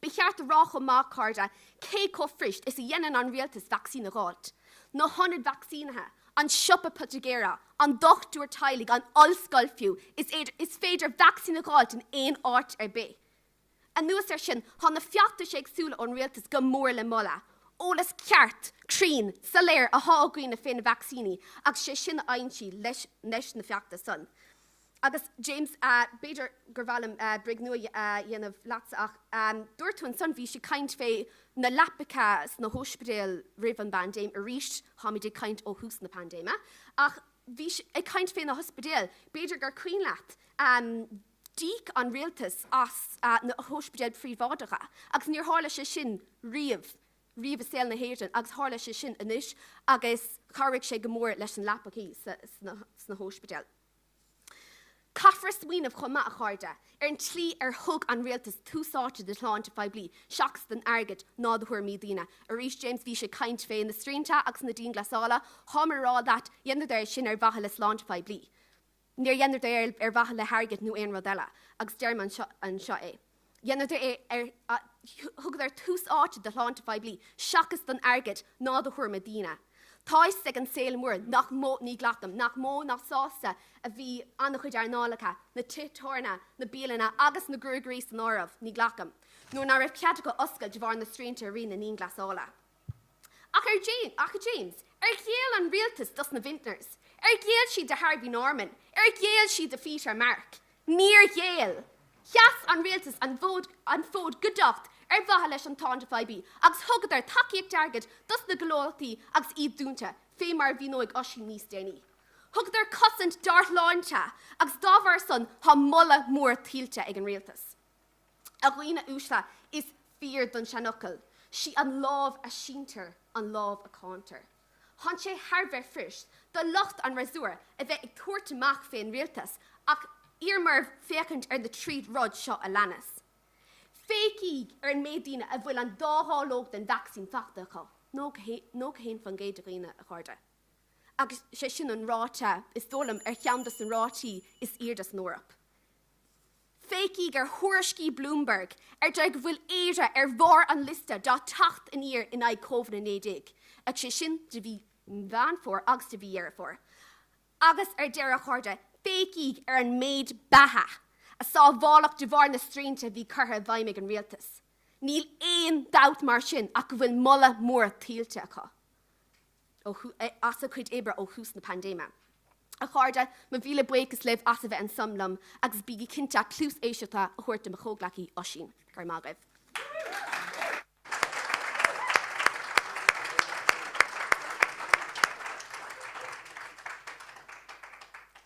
Ba cheart a rá chomh maith, cairde, cé chomh fuirist is a dhéanann an rialtas vacsaín a dh'fháilt. Na hionaid vacsaínithe, an siopa poitigéara, an dochtúir teaghlaigh, an ollscoil fiú, is is féidir vacsaín a dh'fháilt in aon áit ar bith. Anuas air sin, tá na feachtais éagsúla ón rialtas go mór le moladh. Eolas ceart, cruinn, soiléir athá ag daoine fé na vacsaíní agus sé sin a fhaigheann siad leis leis na feachtais san. Agus James, b'fhéidir gur mhaith liom bréag nua a dhéanamh leatsa ach dúirt tú ansan, bhís ag caint fé na leapacha sna hóispidéil roimh an bpaindéim, arís táimid ag caint ó thús na paindéime, ach bhís ag caint fé na hospidéil, b'fhéidir gur cuimhin leat, d'íoc an rialtas as na hóispidéil phríobháideacha agus níor tharla sé sin riamh, riamh i saol na hÉireann agus tharla sé sin anois agus chabhraigh sé go mór leis na leapachaí sna hóispidéil. Caithfear smaoineamh chomh maith, a chairde, ar an tslí ar thug an rialtas tús áite do shláinte phoiblí seachas don airgead ná do thuairimí daoine. Arís, James, bhís ag caint fé na srianta agus na dianghlasála. Táim ag rá leat, dheineadar é sin ar mhaithe le sláinte phoiblí. Níor dheineadar é ar mhaithe le hairgead nó aon rud eile. Agus deirim anseo anseo é. Dheineadar é ar, thugadar tús áite do shláinte phoiblí seachas don airgead ná do thuairime daoine. Tá fhios ag an saol mór nach mó, ní ghlacaim, nach mó ná sásta a bhí an-chuid earnálacha, na tithe tábhairne, na bialanna agus na gruagairí san áireamh, ní ghlacaim, nuair ná raibh cead acu oscailt de bharr na srianta i rith na ndianghlasála. Ach ar James, ach a James, ar ghéill an rialtas dos na vintners? Ar ghéill siad do Harvey Norman? Ar ghéill siad do Peter Mark? Níor ghéill. Sheas an rialtas an fód an fód go docht ar mhaithe leis an tsláinte phoiblí agus thugadar tacaíocht airgid dos na gnólachtaí agus iad dúnta, fé mar a mhíneoidh Oisín níos déanaí. Thugadar cosaint dár shláinte agus dá bharr san tá moladh mór tuillte ag an rialtas. A dhaoine uaisle, is fíor don seanfhocal, 'sí an lámh a síntear an lámh a cáintear. Tánn sé thar bheith fuirist do lucht an fhreasúra a bheith ag tabhairt amach fén rialtas ach iarraim oraibh féachaint ar na trí rud seo a leanas. Féachaíg ar an méid daoine a bhfuil an dá dháileog den vacsaín fachta acu, 91% de dhaoine, a chairde. Agus sé sin an ráta, is dóigh liom, ar cheann dos na rátaí is airde san Eoraip. Féachaíg ar thuairiscí Bloomberg ar deir go bhfuil Éire ar bharr an liosta dá teacht aniar in aghaidh Covid-19, agus sé sin de mhí Mheán Fómhair agus de mhí Dheireadh Fómhair. Agus ar deireadh, a chairde, féachaíg ar an méid beatha a sábháladh de bharr na srianta a bhí curtha i bhfeidhm ag an rialtas. Níl aon dabht mar sin ach go bhfuil moladh mór tuillte acu as a cuid oibre ó thús na paindéime. A chairde, mo mhíle buíochas libh as a bheith ansan liom agus bígí cinnte cluas éisteachta a thabhairt do mo chomhghleacaí Oisín. Go raibh maith agaibh.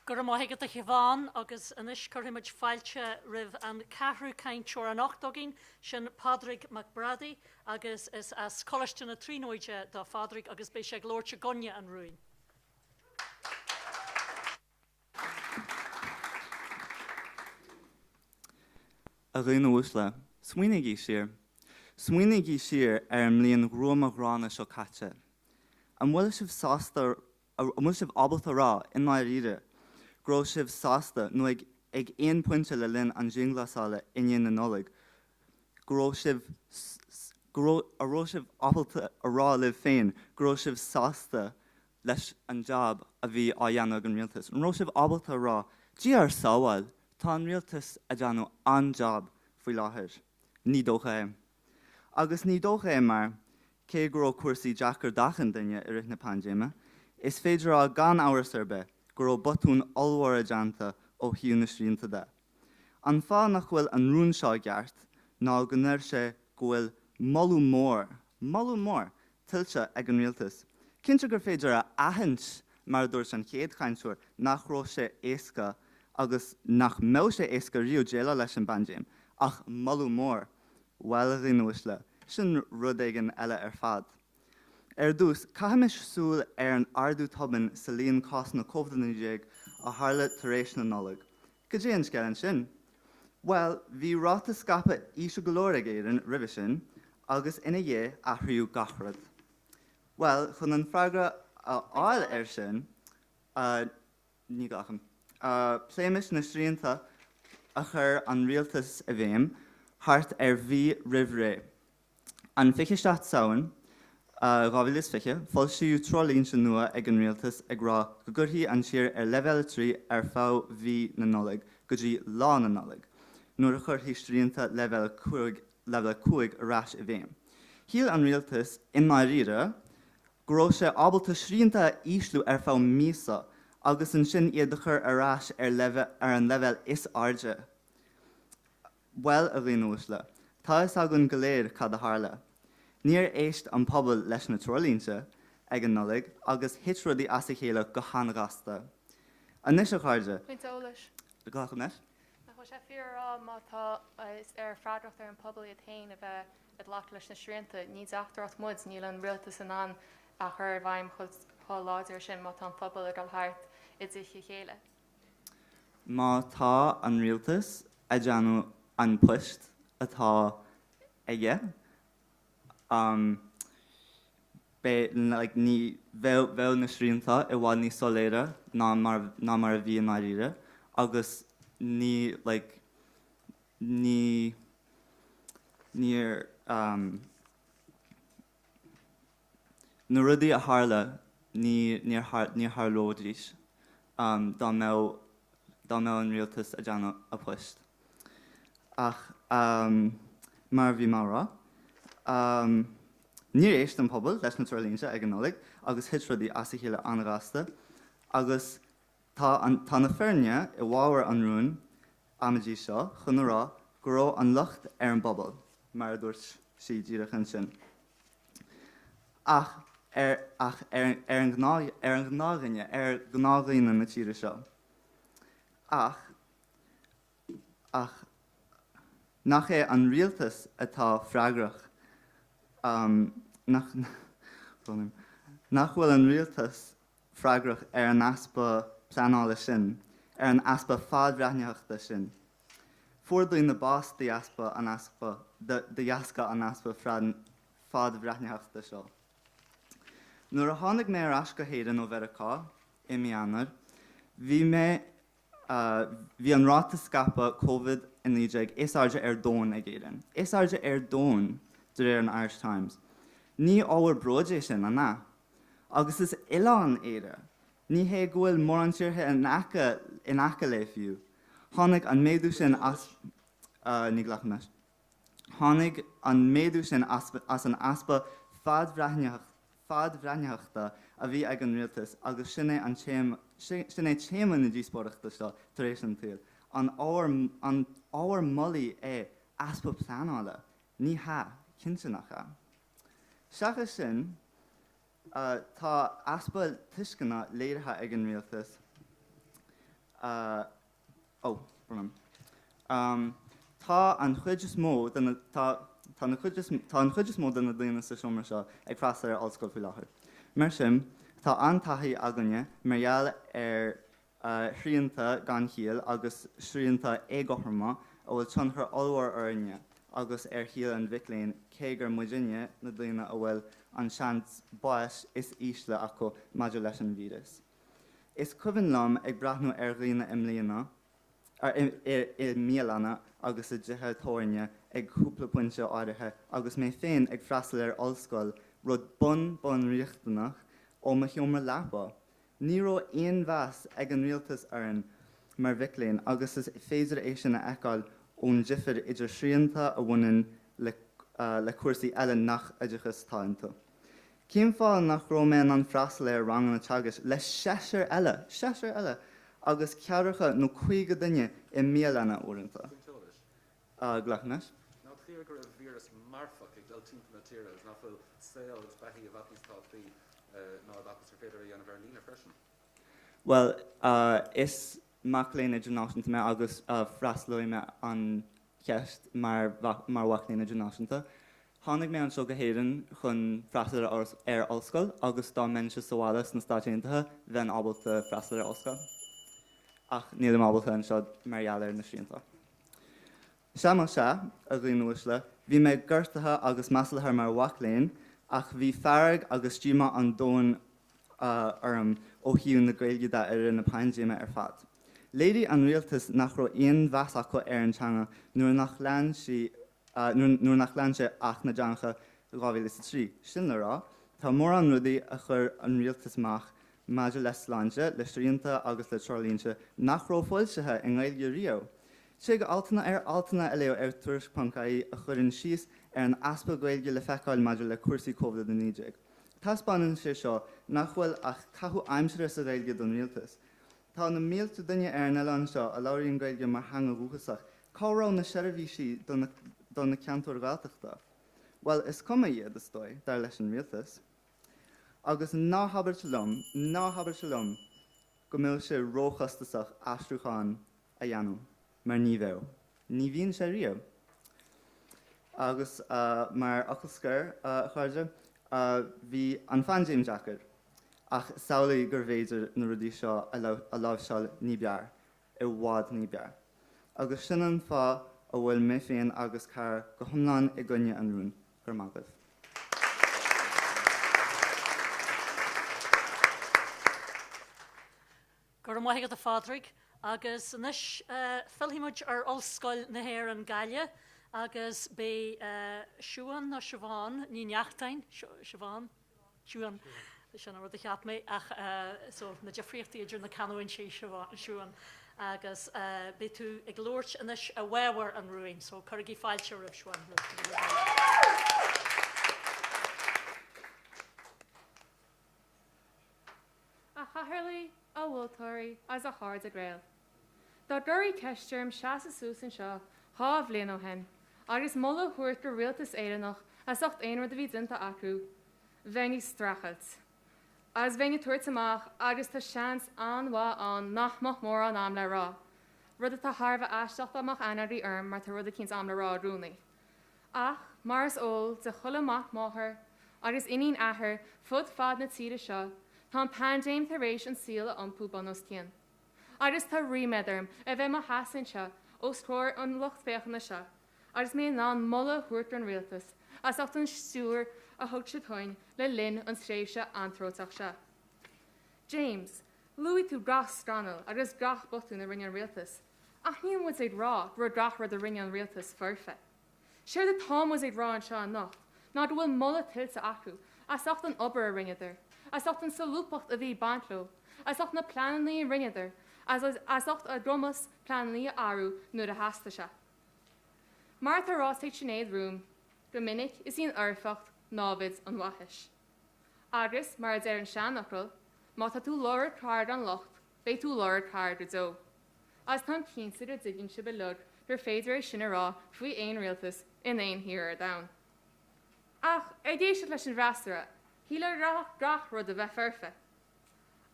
Go raibh maith agat a Shiobhán agus anois cuirfidh muid fáilte roimh an ceathrú cainteoir anocht againn, sin Pádraig Mac Brádaigh agus is as Coláiste na Tríonóide do Phádraig agus beidh sé ag labhairt i gcoinne an rúin. A dhaoine uaisle, smaoinígí siar. Smaoinígí siar ar an mbliain ghruama ghránna seo caite. An bhfuil sibh sásta, an bhfuil sibh ábalta a rá, i ndáiríre, go raibh sibh sásta, nó ag ag aon pointe le linn an dianghlasála i ndiaidh na Nollag, go raibh sibh, go raibh, an raibh sibh ábalta a rá libh féin go raibh sibh sásta leis an jab a bhí á dhéanamh ag an rialtas? An raibh sibh ábalta a rá, Dia ár sábháil, tá an rialtas a déanamh an-jab faoi láthair? Ní dócha é. Agus ní dócha é mar, cé go raibh cúrsaí deacair d'achan duine i rith na paindéime, is féidir a rá gan amhras ar bith go raibh botúin ollmhóra déanta ó thaobh na srianta de. An fáth nach bhfuil an rún seo i gceart ná go ndeir sé go bhfuil moladh mór, moladh mór, tuillte ag an rialtas. Cinnte gur féidir a aithint, mar a dúirt an chéad chainteoir, nach raibh sé éasca agus nach mbeadh sé éasca riamh déileáil leis an bpaindéim, ach moladh mór, bhuel, a dhaoine uaisle, sin rud éigin eile ar fad. Ar dtús, caithimis súil ar an ardú tobann sa líon cásanna Covid-19 a tharla tar éis na Nollag. Cad é an scéal ansin? Bhuel, bhí ráta scaipthe íseal go leor ag Éirinn roimhe sin, agus ina dhiaidh athraíodh gach rud. Bhuel, chun an freagra a fháil air sin, ní ghlacaim. Pléimis na srianta a chuir an rialtas i bhfeidhm thart ar mhí roimh ré. An 27 Samhain 2020, foilsíodh treoirlínte nua ag an rialtas ag rá go gcuirfí an tír ar Leibhéal 3 ar feadh mhí na Nollag go dtí Lá na Nollag, nuair a chuirfí srianta Leibhéal 5 Leibhéal 5 ar ais i bhfeidhm. Shíl an rialtas, i ndáiríre, go raibh sé ábalta srianta a ísliú ar feadh míosa agus ansin iad a chur ar ais ar ar an leibhéal is airde. Bhuel, a dhaoine uaisle, tá a fhios againn go léir cad a tharla. Níor éist an pobal leis na treoirlínte ag an Nollaig agus thit rudaí as a chéile go han-ghasta. Anois, a chairde. Pointe eolais. Glacaim leis. Nach bhfuil sé fíor a rá má tá is ar freagracht ar an pobal iad féin a bheith ag glacadh leis na srianta, ní deachtaireacht muid, níl an rialtas in ann a chur i bhfeidhm chomh láidir sin má tá an phobal ag dul thart i dtithe a chéile. Má tá an rialtas a déanamh an poist atá aige, beidh, like, ní, bheadh, bheadh na srianta i bhfad níos soiléire ná mar, ná mar a bhí i ndáiríre agus ní, like, ní, níor, Na rudaí a tharla, ní, níor níor tharlóidís dá mbeadh, dá mbeadh an rialtas a déanamh a poist. Ach mar a bhí mé a rá, níor éist an pobal leis na treoirlínte ag an Nollaig agus thit rudaí as a chéile an-ghasta agus tá an, tá na fírinne i bhfabhar an rúin amaidí seo chun a rá go raibh an locht ar an bpobal, mar a dúirt sí díreach ansin. Ach ar, ach ar, ar an ngnáth, ar an ngnáthdhuine, ar ghnáthdhaoine na tíre seo. Ach, ach nach é an rialtas atá freagrach, nach, nach bhfuil an rialtas freagrach ar an easpa pleanála sin, ar an easpa fadbhreathnaitheachta sin. Fuair daoine bás de dheaspa an easpa, de dheasca an easpa fadbhreathnaitheachta seo. Nuair a tháinig mé ar ais go hÉirinn ó Mheiriceá i mí Eanáir, bhí mé Bhí an ráta scaipthe Covid-19 is airde ar domhan ag Éirinn. Is airde ar domhan, de réir an Irish Times. Ní ábhar bróid é sin, an ea? Agus is oileán Éire. Ní hé go bhfuil mórán tíortha in aice in aice léi fiú. Tháinig an méadú sin as ní ghlacaim leis. Tháinig an méadú sin as an easpa fadbhreathnaitheachta. a bhí ag an rialtas agus sin é an téama, sin é téama na díospóireachta seo tar éis an tsaoil. An ábhar, an ábhar mullaigh é easpa pleanála? Ní hea, cinnte nach ea. Seachas sin, tá easpa tuisceana léirithe ag an rialtas, Ó, brón orm. Tá an chuid is mó de na, tá, tá na cuid is, tá an chuid is mó de na daoine sa seomra seo ag freastal ar ollscoil faoi láthair. Mar sin, tá an-taithí againne mar gheall ar shrianta gan chiall agus srianta éagothroma a bhfuil tionchar ollmhór orainne agus ar shaol an mhic léinn cé gur muidinne na daoine a bhfuil an seans báis is ísle acu maidir leis an víreas. Is cuimhin liom ag breathnú ar dhaoine i mbliana, i mbialanna agus i dtithe tábhairne ag cúpla pointe áirithe agus mé féin ag freastal ar ollscoil, rud bun bunriachtanach, ó mo sheomra leapa. Ní raibh aon mheas ag an rialtas orainn mar mhic léinn agus is féidir é sin a fheiceáil ón difear idir srianta a bhaineann le cúrsaí eile nach oideachas atá iontu. Cén fáth nach raibh mé in ann freastal ar ranganna teagaisc le seisear eile, seisear eile! agus ceathracha nó 50 duine i mbialanna uaireanta? Pointe eolais. Glacaim leis. Nach fíor go raibh víreas marfach ag dul timpeall na tíre agus nach bhfuil saol agus beathaí i bhfad níos tábhachtaí ná oideachas ar féidir a dhéanamh ar líne freisin? Bhuel, is mac léinn idirnáisiúnta mé agus freastalóidh mé an cheist mar mhac léinn idirnáisiúnta. Tháinig mé anseo go hÉirinn chun freastal ar ollscoil agus dá mbeinnse sa bhaile sna Stáit Aontaithe bheinn ábalta freastal ar ollscoil. Ach nílim ábalta anseo mar gheall ar na srianta. Sea más ea, a dhaoine uaisle, bhí mé gortaithe agus maslaithe mar mhac léinn ach bhí fearg agus díomá an domhain orm ó thaobh na Gaeilge de i rith na paindéime ar fad. Léirigh an rialtas nach raibh aon mheas acu ar an teanga nuair nach lean sí nuair nach lean sé Acht na dTeangacha 2003. Sin le rá, tá mórán rudaí a chuir an rialtas amach maidir le sláinte, le srianta agus le treoirlínte nach raibh foilsithe i nGaeilge riamh. Tig altanna ar altanna a léamh ar Tuairisc.ie a chuireann síos ar an easpa Gaeilge le feiceáil maidir le cúrsaí Covid-19. Taispeánann sé seo nach bhfuil ach caitheamh aimsire sa Ghaeilge don rialtas. Tá na mílte duine ar an oileán seo a labhraíonn Gaeilge mar theanga dhúchasach. Cá raibh na seirbhísí do na ceantair Ghaeltachta? Bhuel, is cuma iad, is dóigh, dar leis an rialtas. Agus ná habairte liom, ná habairte liom go mbeadh sé róchostasach aistriúchán a dhéanamh, mar ní bheadh. Ní bhíonn sé riamh. Agus mar fhocal scoir, a chairde, bhí an phaindéim deacair, ach samhlaigh gurbh fhéidir na rudaí seo a láimhseáil ní b'fhearr, i bhfad ní b'fhearr. Agus sin an fáth a bhfuil mé féin agus cara go hiomlán i gcoinne an rúin. Go raibh maith agaibh. Go raibh maith agat a Phádraig. Agus anois fillfidh muid ar Ollscoil na hÉireann Gaillimh agus beidh Siuán nó Siobhán Ní Neachtain, Siobhán? Siuán, sin an rud a cheap mé ach so na difríochtaí idir na canúintí Siuán agus beidh tú ag labhairt anois i bhfabhar an rúin so cuirigí fáilte roimh Siuán. A Chathaoirligh, a mholtóirí agus a chairde Gael. Dá gcuirí ceist orm seasamh suas anseo 2 bhliain ó shin agus moladh a thabhairt do rialtas Éireannach as ucht aon rud a bhí déanta acu, bheinn ag streachailt. Agus bheinn ag tabhairt amach agus tá seans an-mhaith ann nach mbeadh mórán a'm le rá, rud atá thar a bheith aisteach dá mbeadh aithne agaibh orm mar tá rud eicínt a'm le rá i gcónaí. Ach, mar is eol de chuile mac máthar agus iníon athar fud fad na tíre seo, tá an paindéim tar éis an saol a iompú bun os cionn. Agus tá ríméad orm a bheith i mo sheasamh anseo os comhair an lucht féachana seo agus mé in ann moladh a thabhairt don rialtas as ucht an stiúir a thug siad dhúinn le linn an tréimhse anróiteach seo. James, luaigh tú gach scannal agus gach botún a rinne an rialtas, Ach níl muid ag rá go raibh gach rud a rinne an rialtas foirfe. Séard atá muid ag rá anseo anocht ná go bhfuil moladh tuillte acu as ucht an obair a rinneadar, as ucht an solúbthacht a bhí ag baint leo, as ucht na pleanannaí a rinneadar agus as ucht a gcumas pleanannaí a athrú nuair a theastaigh sé. Mar atá ráite ag Sinéad romham go minic, is í an fhoirfeacht námhaid an mhaithis. Agus, mar a deir an seanfhocal, má tá tú lorg cara gan locht, beidh tú lorg cara go deo. Agus táim cinnte go dtuigeann sibh uilig gur féidir é sin a rá faoi aon rialtas in aon thír ar domhan. Ach, ag éisteacht leis an bhfreasúra, shílfeá go gcaithfeadh gach rud a bheith foirfe.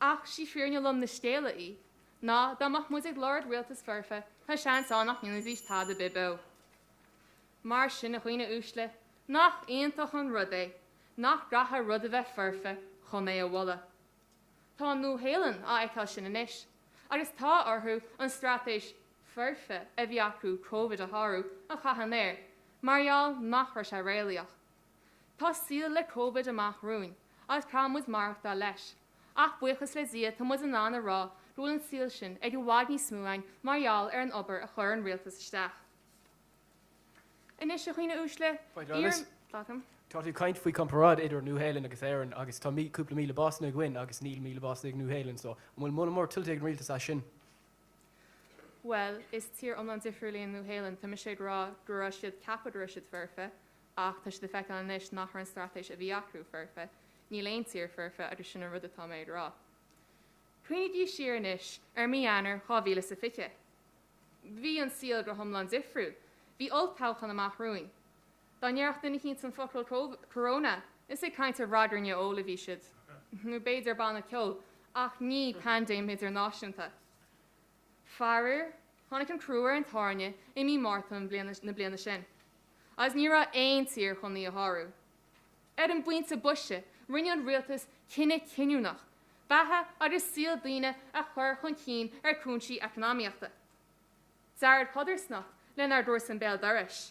Ach sí fírinne lom na scéala í, ná dá mbeadh muid ag lorg rialtas foirfe, tá seans ann nach ndéanfaidís tada ar bith beo. Mar sin, a dhaoine uaisle, nach iontach an rud é nach gcaithfidh rud a bheith foirfe chun é a mholadh? Tá an Nua-Shéalainn á fheiceáil sin anois, agus tá orthu an straitéis foirfe a bhí acu Covid a shárú a chaitheamh in aer mar gheall nach raibh sé réalaíoch. Tá saol le Covid amach romhainn agus caithfidh muid maireachtáil leis, ach buíochas le Dia tá muid in ann a rá go bhfuil an saol sin ag i bhfad níos mó againn mar gheall ar an obair a chuir an rialtas isteach. Anois, a dhaoine uaisle, iarraim. Glacaim. Tá tú ag caint faoi comparáid idir Nua-Shéalainn agus Éirinn agus tá cúpla 1,000 básanna againn agus níl 1,000 básanna ag Nua-Shéalainn so an bhfuil moladh mór tuillte ag an rialtas as sin? Bhuel, is tír iomlán difriúil í an Nua-Shéalainn. Tá mise ag rá go raibh siad ceapadh go raibh siad foirfe ach tá siad ag feiceáil anois nach raibh an straitéis a bhí acu foirfe. Níl aon tír foirfe agus sin an rud atá mé ag rá. Cuimhnígí siar anois ar mí Eanáir 2020. Bhí an saol go hiomlán difriúil. Bhí olltoghchán amach romhainn. Dá ndéarfadh duine eicínt an focal corona, is ag caint ar ragairne óil a bhí siad, nó b'fhéidir banna ceoil, ach ní paindéim idirnáisiúnta. Faraor, tháinig an crú ar an tairne i mí Márta na bliana sin, agus ní raibh aon tír chun í a shárú. Ar an bpointe boise, rinne an rialtas cinneadh cinniúnach, beatha agus saol daoine a chur chun cinn ar chúinsí eacnamaíochta. Deargchodarsnacht lenár gcomharsain béal dorais.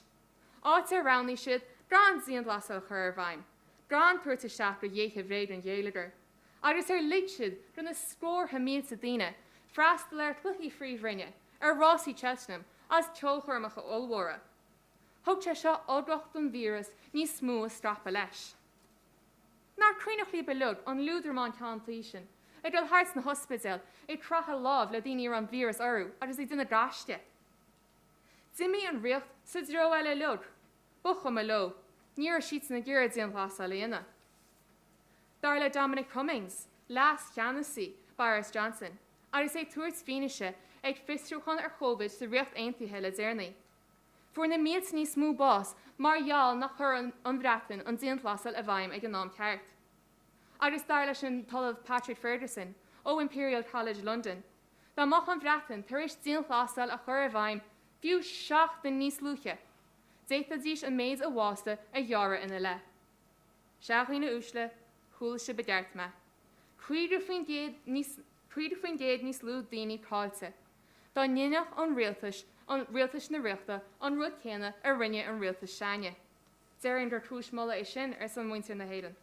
Áit ar roghnaigh siad gan dianghlasáil a chur i bhfeidhm, gan tabhairt isteach do dhéithe bhréige an gheilleagair, agus ar lig siad do na scórtha mílte daoine freastal ar chluichí phríomhroinne, ar rásaí Cheltenham agus ceolchoirmeacha ollmhóra. Thug sé seo ugach don víreas níos mó a scaipeadh leis. Nach cuimhneach libh uilig an liúdramán ceann tuí sin ag dul thart sna hospidéil ag croitheadh lámh le daoine a raibh an víreas orthu agus ag déanamh gaisce? D'imigh an Ríocht sa dtreo eile uilig. Ba chuma leo. Ní raibh siadsan ag iarraidh dianghlasáil a dhéanamh. Dar le Dominic Cummings, leas-cheannasaí Boris Johnson, agus é ag tabhairt fianaise ag fiosrúchán ar Chovid sa Ríocht Aontaithe le deireanaí, Fuair na mílte níos mó bás mar gheall nach chuir an Bhreatain an dianghlasáil i bhfeidhm ag an am ceart. Agus dar leis an tOllamh Patrick Ferguson ó Imperial College London, dá mbeadh an Bhreatain tar éis dianghlasáil a chur i bhfeidhm fiú seachtain níos luaithe, d'fhéadfaidís an méid a bhásaigh a ghearradh ina leath. Sea, a dhaoine uaisle, chuala sibh i gceart mé. 50% níos 50% níos lú daoine caillte. Dá ndéanfadh an rialtais, an rialtais na Ríochta, an rud céanna a rinne an rialtas s'againne. Déarfainn gur cúis mholadh é sin ar son mhuintir na hÉireann.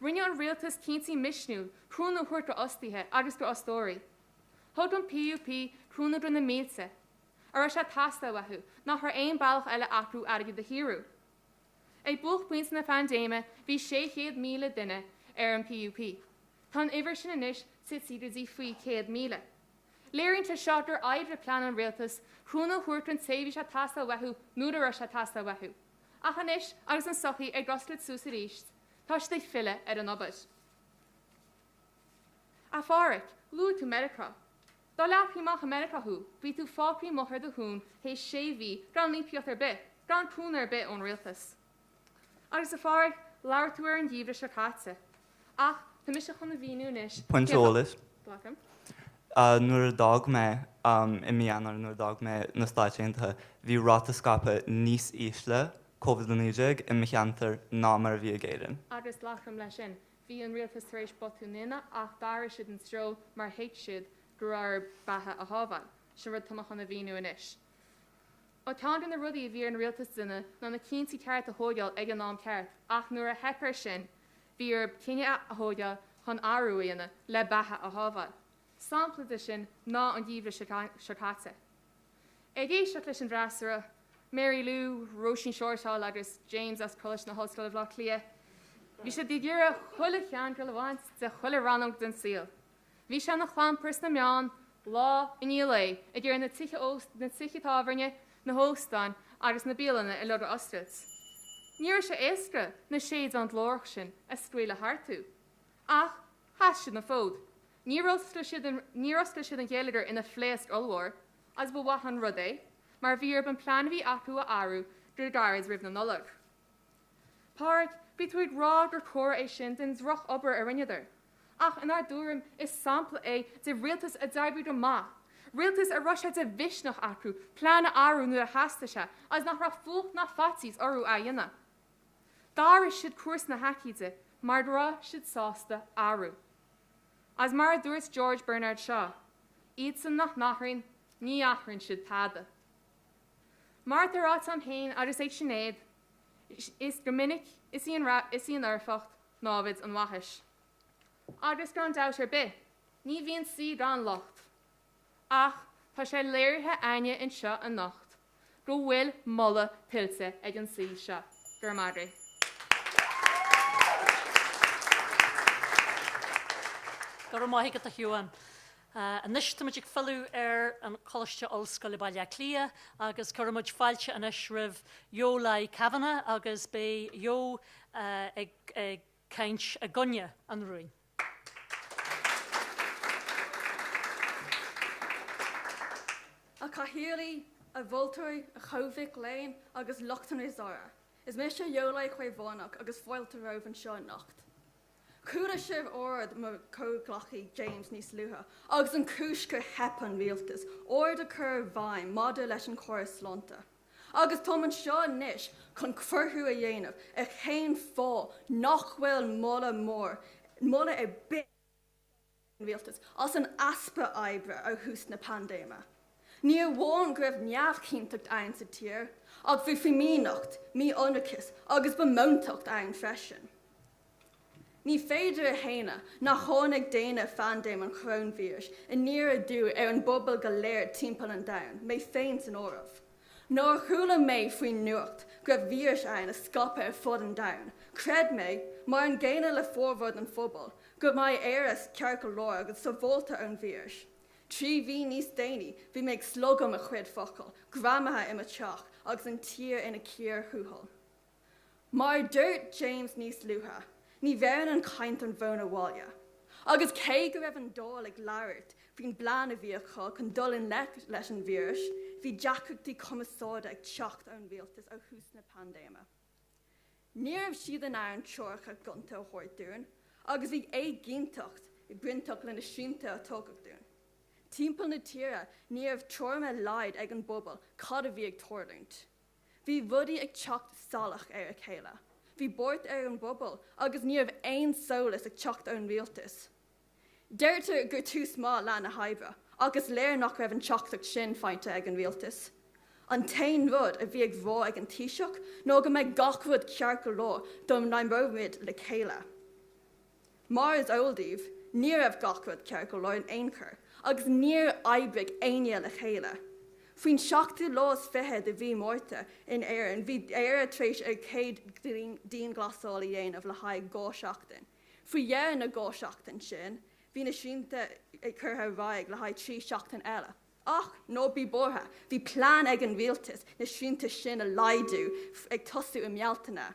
Rinne an rialtas cinntí misniúil cúnamh a thabhairt do fhostaithe agus do fhostóirí. Thug an PUP cúnamh do na mílte, a raibh sé ag teastáil uathu, nach raibh aon bealach eile acu airgead a shaothrú. Ag buaicphointe na paindéime bhí 600,000 duine ar an PUP. Tá an uimhir sin anois tite go dtí faoi 100,000. Léiríonn sé seo gur oibrigh plean an rialtais cúnamh a thabhairt don té a bhí sé ag teastáil uathu nuair a raibh sé ag teastáil uathu. Ach anois agus an sochaí ag oscailt suas arís, tá siad ag filleadh ar an obair. A Pháraic, luaigh tú Meiriceá. Dá leagfaí amach i Meiriceá thú, bhí tú fágtha amuigh ar do thóin théis sé mhí gan íocaíocht ar bith, gan cúnamh ar bith ón rialtas. Agus a Pháraic, labhair tú ar an gheimhreadh seo caite. Ach tá mise chun a mhíniú anois Pointe eolais. Glacaim. Nuair a d'fhág mé i mí Eanáir, nuair a d'fhág mé na Stáit Aontaithe, bhí ráta scaipthe níos ísle Covid-19 i mo cheantar ná mar a bhí ag Éirinn. Agus glacaim leis sin. Bhí an rialtas tar éis botún a dhéanamh ach d'athraigh siad an treo mar thuig siad go raibh orthu beatha a shábháil. Sin rud atá mé chun a mhíniú anois. Ceann de na rudaí a bhí ar an rialtas a dhéanamh ná na cinntí ceart a thóigeáil ag an am ceart ach nuair a theip air sin bhí orthu cinneadh a thóigeáil chun athrú a dhéanamh le beatha a shábháil. Sampla de sin ná an geimhreadh seo caite. Ag éisteacht leis an bhfreasúra, Mary Lou, Róisín Shortall agus James as Coláiste na hOllscoile Bhaile Átha Cliath, bhí siad ag iarraidh chuile cheangal a bhaint de chuile rannóg den saol. Bhí sé ina chlampar sna meáin lá i ndiaidh lae ag iarraidh na tithe na tithe tábhairne, na hóstáin agus na bialanna uilig a oscailt. Ní raibh sé éasca na séideáin ghlórach sin a scaoileadh thartu. Ach sheas siad an fód. Níor oscail siad an, níor oscail siad an gheilleagar ina phléasc ollmhór, agus ba mhaith an rud é, mar bhí orthu an plean a bhí acu a athrú go gairid roimh na Nollag. Pádraig, bhí tú ag rá gur comhartha é sin den droch-obair a rinneadar. Ach inár dtuairim, is sampla é de rialtas a d'oibrigh go maith, rialtas a raibh sé de mhisneach acu plean a athrú nuair a theastaigh sé agus nach raibh fuacht ná faitíos orthu é a dhéanamh. D'athraigh siad cúrsa na haicíde mar go raibh siad sásta athrú. Agus mar a dúirt George Bernard Shaw, iadsan nach n-athraíonn, ní athraíonn siad tada. Mar atá ráite agam féin agus ag Sinéad, is go minic is í an fhoirfeacht námhaid an mhaithis. Agus gan dabht ar bith, ní bhíonn saoi gan locht. Ach tá sé léirithe a'inne anseo anocht go bhfuil moladh tuillte ag an saoi seo. Go raibh maith agaibh. Go raibh maith agat a Shiobhán. Anois táimid ag filleadh ar an Choláiste Ollscoile Baile Átha Cliath agus cuirfimid fáilte anois roimh Yolai Kavanagh agus beidh Yo ag caint i gcoinne an rúin. A Chathaoirligh, a Mholtóirí, a chomh-mhic léinn agus lucht an fhreasúra, is mise Yolai Caomhánach agus fáilte romhaibh anseo anocht. Chuala sibh aird mo chomhghleacaí James níos luaithe agus an chúis gur theip an rialtas ord a chur i bhfeidhm maidir leis an chóras sláinte. Agus táim anseo anois chun cruthú a dhéanamh ar cén fáth nach bhfuil moladh mór, moladh ar bith an rialtas as an easpa oibre ó thús na paindéime. Ní amháin go raibh neamhchinnteacht ann sa tír, ach bhí fimíneacht, mí-ionracas agus bamóntacht ann freisin. Ní féidir a shéanadh nach tháinig déine phaindéim an choróinvíris aniar aduaidh ar an bpobal go léir timpeall an domhain, mé féin san áireamh. Nuair a chuala mé faoin nuacht go raibh víreas ann a scaipeadh ar fud an domhain, chreid mé, mar an gcéanna le formhór den phobal, go mbeidh Éire ceart go leor agus sábháilte ón víreas. 3 mhí níos déanaí, bhí mé ag slogadh mo chuid focal, greamaithe i mo theach agus an tír ina cíor thuathail. Mar a dúirt James níos luaithe, ní bheireann an chaint an mhóin abhaile. Agus cé go raibh an Dáil ag labhairt faoin bplean a bhí acu chun dul i ngleic leis an víreas, bhí deacrachtaí cumarsáide ag teacht ón rialtas ó thús na paindéime. Ní raibh siad in ann treoracha gonta a thabhairt dúinn agus bhí éiginnteacht bainteach le na srianta a tugadh dúinn. Timpeall na tíre ní raibh tuairim ar a laghad ag an bpobal cad a bhí ag tarlúint. Bhí rudaí ag teacht salach ar a chéile. Bhí buairt ar an bpobal agus ní raibh aon solas ag teacht ón rialtas. Deirtear gur tús maith leath na hoibre ach is léir nach raibh an teachtaireacht sin faighte ag an rialtas. An t-aon rud a bhí ag rá ag an Taoiseach ná go mbeidh gach rud ceart go leor dá n-oibreodh muid le chéile. Mar is eol daoibh, ní raibh gach rud ceart go leor in aon chor agus níor oibrigh éinne le chéile. Faoin seachtú lá is fiche de mhí Márta in Éirinn, bhí Éire tar éis a chéad dianghlasáil a dhéanamh le haghaidh 2 seachtain. Faoi dheireadh na 2 seachtain sin, bhí na srianta curtha ar aghaidh le haghaidh 3 seachtain eile. Ach ná bí buartha, bhí plean ag an rialtas na srianta sin a laghdú ag tosú i mBealtaine.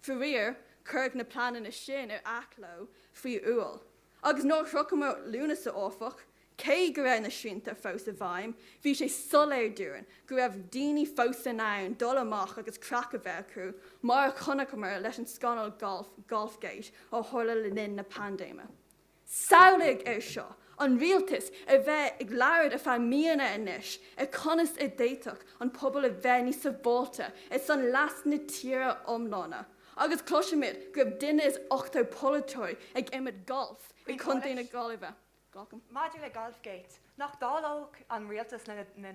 Faraor, cuireadh na pleananna sin ar athló faoi Iúil. Agus nuair a shroicheamar Lúnasa, áfach, cé go raibh na srianta fós i bhfeidhm, bhí sé soiléir dúinn go raibh daoine fós in ann dul amach agus craic a bheith acu, mar a chonaiceamar leis an scannal gailf Golfgate a tharla le linn na paindéime. Samhlaigh é seo, an rialtas a bheith ag labhairt ar feadh míonna anois ar conas a d'fhéadfadh an pobal a bheith níos sábháilte ar son leas na tíre iomláine agus cloisimid go raibh duine is 80 polaiteoirí ag imirt gailf i gContae na Gaillimhe. Glacaim. Maidir le Golfgate, nach dáileodh an rialtas le na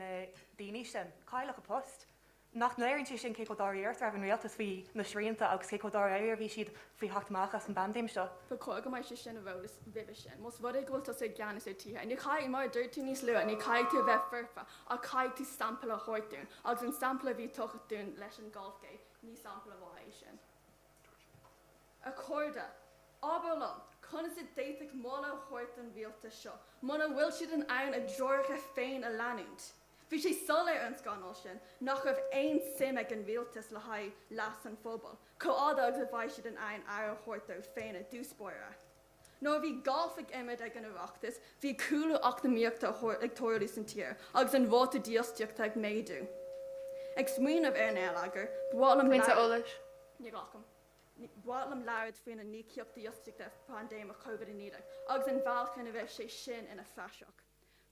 daoine sin? Cailleadh a post. Nach léiríonn sé sin cé chomh dáiríre is a raibh an rialtas faoi na srianta agus cé chomh dáiríre a bhí siad faoi theacht amach as an bpaindéim seo? Ba chóir go mbeadh sé sin ar eolas roimhe sin. Más rud é go bhfuil tusa i gceannas ar tír, ní chaithfidh, mar a dúirt tú níos luaithe, ní chaithfidh tú a bheith foirfe ach caithfidh tú sampla a thabhairt dúinn agus an sampla a bhí tugtha dúinn leis an Golfgate, ní sampla mhaith é sin. A chairde, abair liom, conas a d'fhéadfadh moladh a thabhairt don rialtas seo muna bhfuil siad in ann a dtreoracha féin a leanúint? Bhí sé soiléir ón scannal sin nach raibh aon suim ag an rialtas le haghaidh leas an phobail, chomh fhada agus a bheidh siad in ann aire a thabhairt dóibh féin i dtús báire. Nuair a bhí galf ag imirt ag an Oireachtas, bhí cúlú eacnamaíochta ag tarlú san tír agus an ráta dífhostaíochta ag méadú. Ag smaoineamh ar an ngeilleagar, ba mhaith liom Pointe eolais. Ní ghlacaim. Ba mhaith liom labhairt faoin íocaíocht dífhostaíochta paindéimeach Covid-19 agus an bhealach ina raibh sé sin ina phraiseach.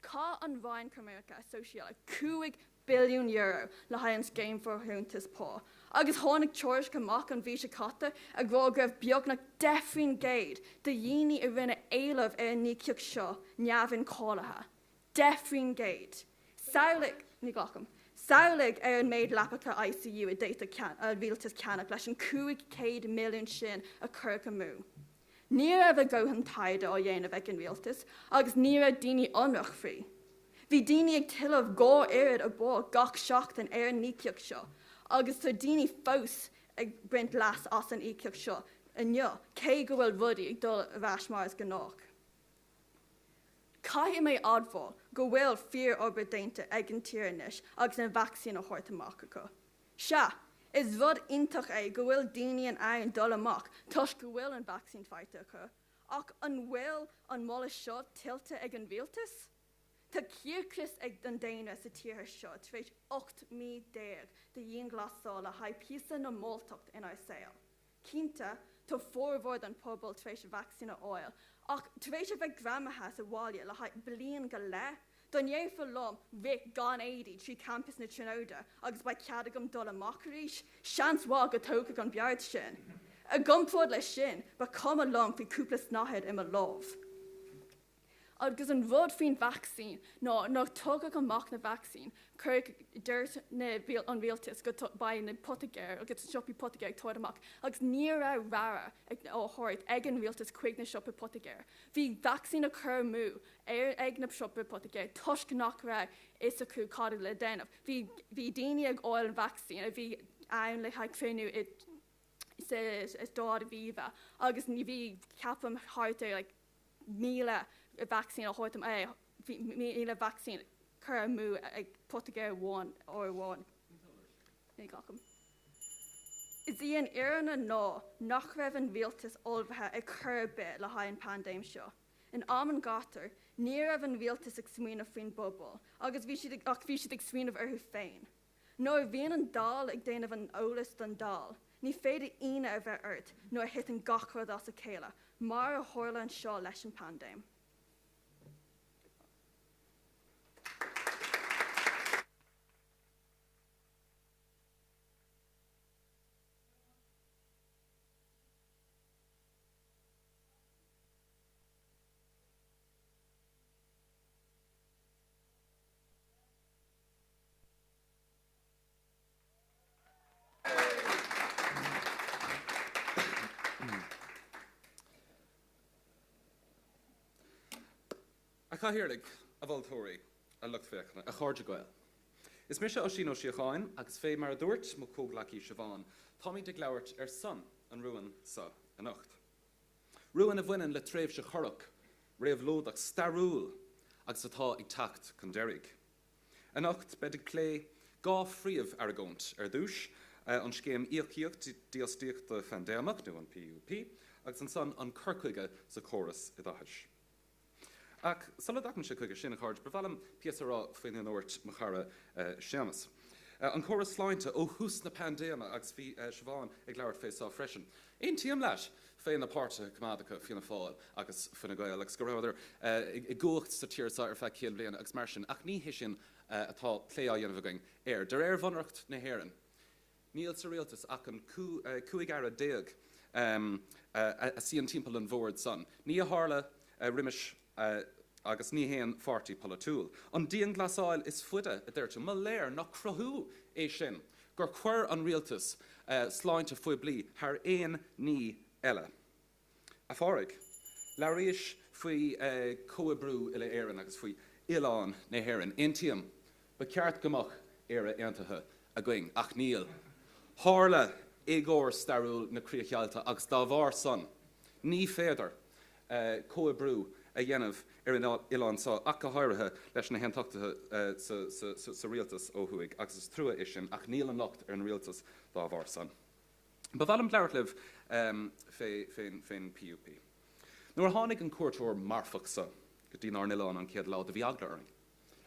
Chaith an Roinn Coimirce Sóisialaí €5 billiún le haghaidh an scéim fóirdheontais pá agus tháinig tuairisc amach an mhí seo caite ag rá go raibh beagnach 10% de dhaoine a rinne éileamh ar an íocaíocht seo neamh-incháilithe. 10%. Samhlaigh, ní ghlacaim, samhlaigh ar an méid leapacha ICU a d'fhéadfadh an rialtas ceannach leis an 500 milliún sin a cuireadh amú. Ní raibh a dhóthain taighde á dhéanamh ag an rialtas agus ní raibh daoine ionraic faoi. Bhí daoine ag tuilleamh 2 oiread a bpá gach seachtain ar an íocaíocht seo agus tá daoine fós ag baint leas as an íocaíocht seo inniu cé go bhfuil rudaí ag dul ar ais mar is gnách. Caithfidh mé admháil go bhfuil fíor-obair déanta ag an tír anois agus an vacsaín á thabhairt amach acu. Sea, is rud iontach é go bhfuil daoine in ann dul amach toisc go bhfuil an vacsaín faighte acu, ach an bhfuil an moladh seo tuillte ag an rialtas? Tá cíocras ag an daonra sa tíortha seo tar éis 18 mí de dhianghlasáil le haghaidh píosa normáltacht inár saol. Cinnte, tá formhór den phobal tar éis vacsaín a fháil, ach tar éis a bheith greamaithe sa bhaile le haghaidh bliain go leith, dá ndéarfá liom rith gan éadaí trí champas na Tríonóide agus beidh cead agam dul amach arís, seans mhaith go dtógfainn an beart sin. I gcomparáid leis sin, ba chuma liom faoi chúpla snáthaid i mo lámh. Agus an rud faoin vacsaín ná nuair a tugadh amach na vacsaín, cuireadh, dúirt na, an rialtas go beidh na poitigéir agus na siopaí poitigéir ag tabhairt amach agus ní raibh rabhadh á thabhairt ag an rialtas chuig na siopaí poitigéir. Bhí vacsaín á cur amú ar, ag na siopaí poitigéir toisc nach raibh fhios acu cad le déanamh. Bhí, bhí daoine ag fháil an vacsaín a bhí ann le haghaidh cruinniú i, sa Staid Aviva agus ní bhí, ceapaim, thart ar like 1,000 vacsaín á thabhairt amach, 1,000 vacsaín curtha amú ag poitigéir amháin uair amháin. Ní ghlacaim. Is í an fhírinne ná nach raibh an rialtas ullmhaithe ar chor ar bith le haghaidh an paindéim seo. In am an ghátair, ní raibh an rialtas ag smaoineamh faoin bpobal agus bhí siad ach bhí siad ag smaoineamh orthu féin. Nuair a bhíonn an dall ag déanamh an eolais don dall, ní féidir ionadh a bheith ort nuair a thiteann gach rud as a chéile, mar a tharla anseo leis an bpaindéim. A Chathaoirligh, a mholtóirí, a lucht féachana, a chairde Gael. Is mise Oisín Ó Síocháin agus fé mar a dúirt mo chomhghleacaí Siobhán, táimid ag labhairt ar son an rúin seo anocht. Rún a bhaineann le tréimhse chorrach, réabhlóideach, stairiúil agus atá ag teacht chun deiridh. Anocht, beid ag plé 2 phríomh-argóint. Ar dtús, an scéim Íocaíocht Dífhostaíochta Phaindéimeach, nó an PUP, agus ansan an cur chuige sa chóras oideachais. Ach sula dtagaimse chuige sin, a chairde, ba mhaith liom píosa a rá faoina ndúirt mo chara Séamus. An córas sláinte ó thús na paindéime, agus bhí Siobhán ag labhairt fé seo freisin. Aontaím leat fé na páirtithe coimeádacha, Fianna Fáil agus Fine Gael, agus go rabhadar i gcumhacht sa tír seo ar feadh 100 bliain agus mar sin, ach ní hé sin atá plé á dhéanamh againn air. De réir Bhunreacht na hÉireann, Níl sa rialtas ach an 15 aire a suíonn timpeall an bhoird san. Ní a tharla roimis agus ní haon pháirtí polaitiúil. An dianghlasáil is faide, a deir tú. Mo léir, nach cruthú é sin gur chuir an rialtas sláinte phoiblí thar aon ní eile? A Phádraig, labhraís faoi chomhoibriú uile-Éireann agus faoi oileán na hÉireann. Aontaím, ba cheart go mbeadh Éire Aontaithe againn, ach níl. Tharla éagóir stairiúil na críochdheighilte agus dá bharr san, ní féidir comhoibriú a dhéanamh ar an oileán seo, ach go háirithe leis na hAontachtaithe sa rialtas ó thuaidh, agus is trua é sin, ach níl an locht ar an rialtas dá bharr san. Ba mhaith liom labhairt libh fén PUP. Nuair a tháinig an cuairteoir marfach seo go dtí nár n-oileán an chéad lá, do bhí eagla orainn.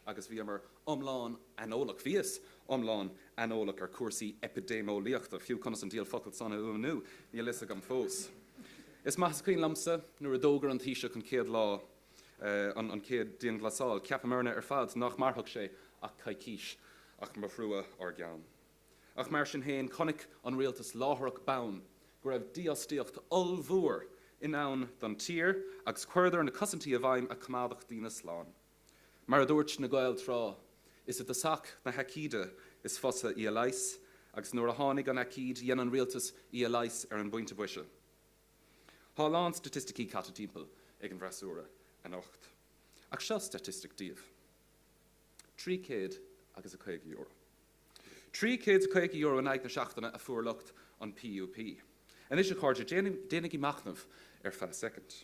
agus bhíomar iomlán aineolach, bhíos iomlán aineolach ar chúrsaí eipidéimeolaíochta, fiú conas an diabhal focal san a fhuaimniú, níl fhios agam fós. Is maith is cuimhin liomsa nuair a d'fhógair an Taoiseach an chéad lá, an chéad dianghlasáil, cheapamarna ar fad nach mairfeadh sé ach coicís, ach mo thrua ár gceann. Ach mar sin féin, chonaic an rialtas láithreach bonn go raibh dífhostaíocht ollmhór i ndán don tír agus chuireadar na cosaintí i bhfeidhm a choimeádfadh daoine slán. Mar a dúirt na Gaeil tráth, is i dtosach na haicíde is fusa í a leigheas, agus nuair a tháinig an aicíd, dhein an rialtas í a leigheas ar an bpointe boise. Tá a lán staitisticí caite timpeall ag an bhfreasúra anocht. Ach seo staitistic díobh. €350. €350 in aghaidh na seachtaine a fuair lucht an PUP. Anois, a chairde, déanaigí machnamh ar feadh soicind.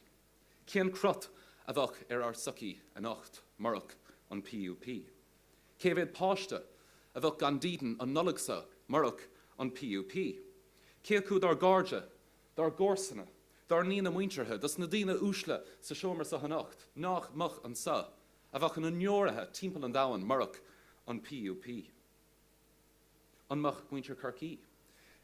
Cén crot a bheadh ar ár sochaí anocht murach an PUP? Cé mhéad páiste a bheadh gan dídean an Nollaig seo murach an PUP? Cé acu dár gcairde, dár gcomharsana, dár ndaoine muinteartha, dos na daoine uaisle sa seomra seo anocht nach mbeadh anseo, a bheadh ina ndeoraithe timpeall an domhain murach an PUP? An mbeadh muintir Chorcaí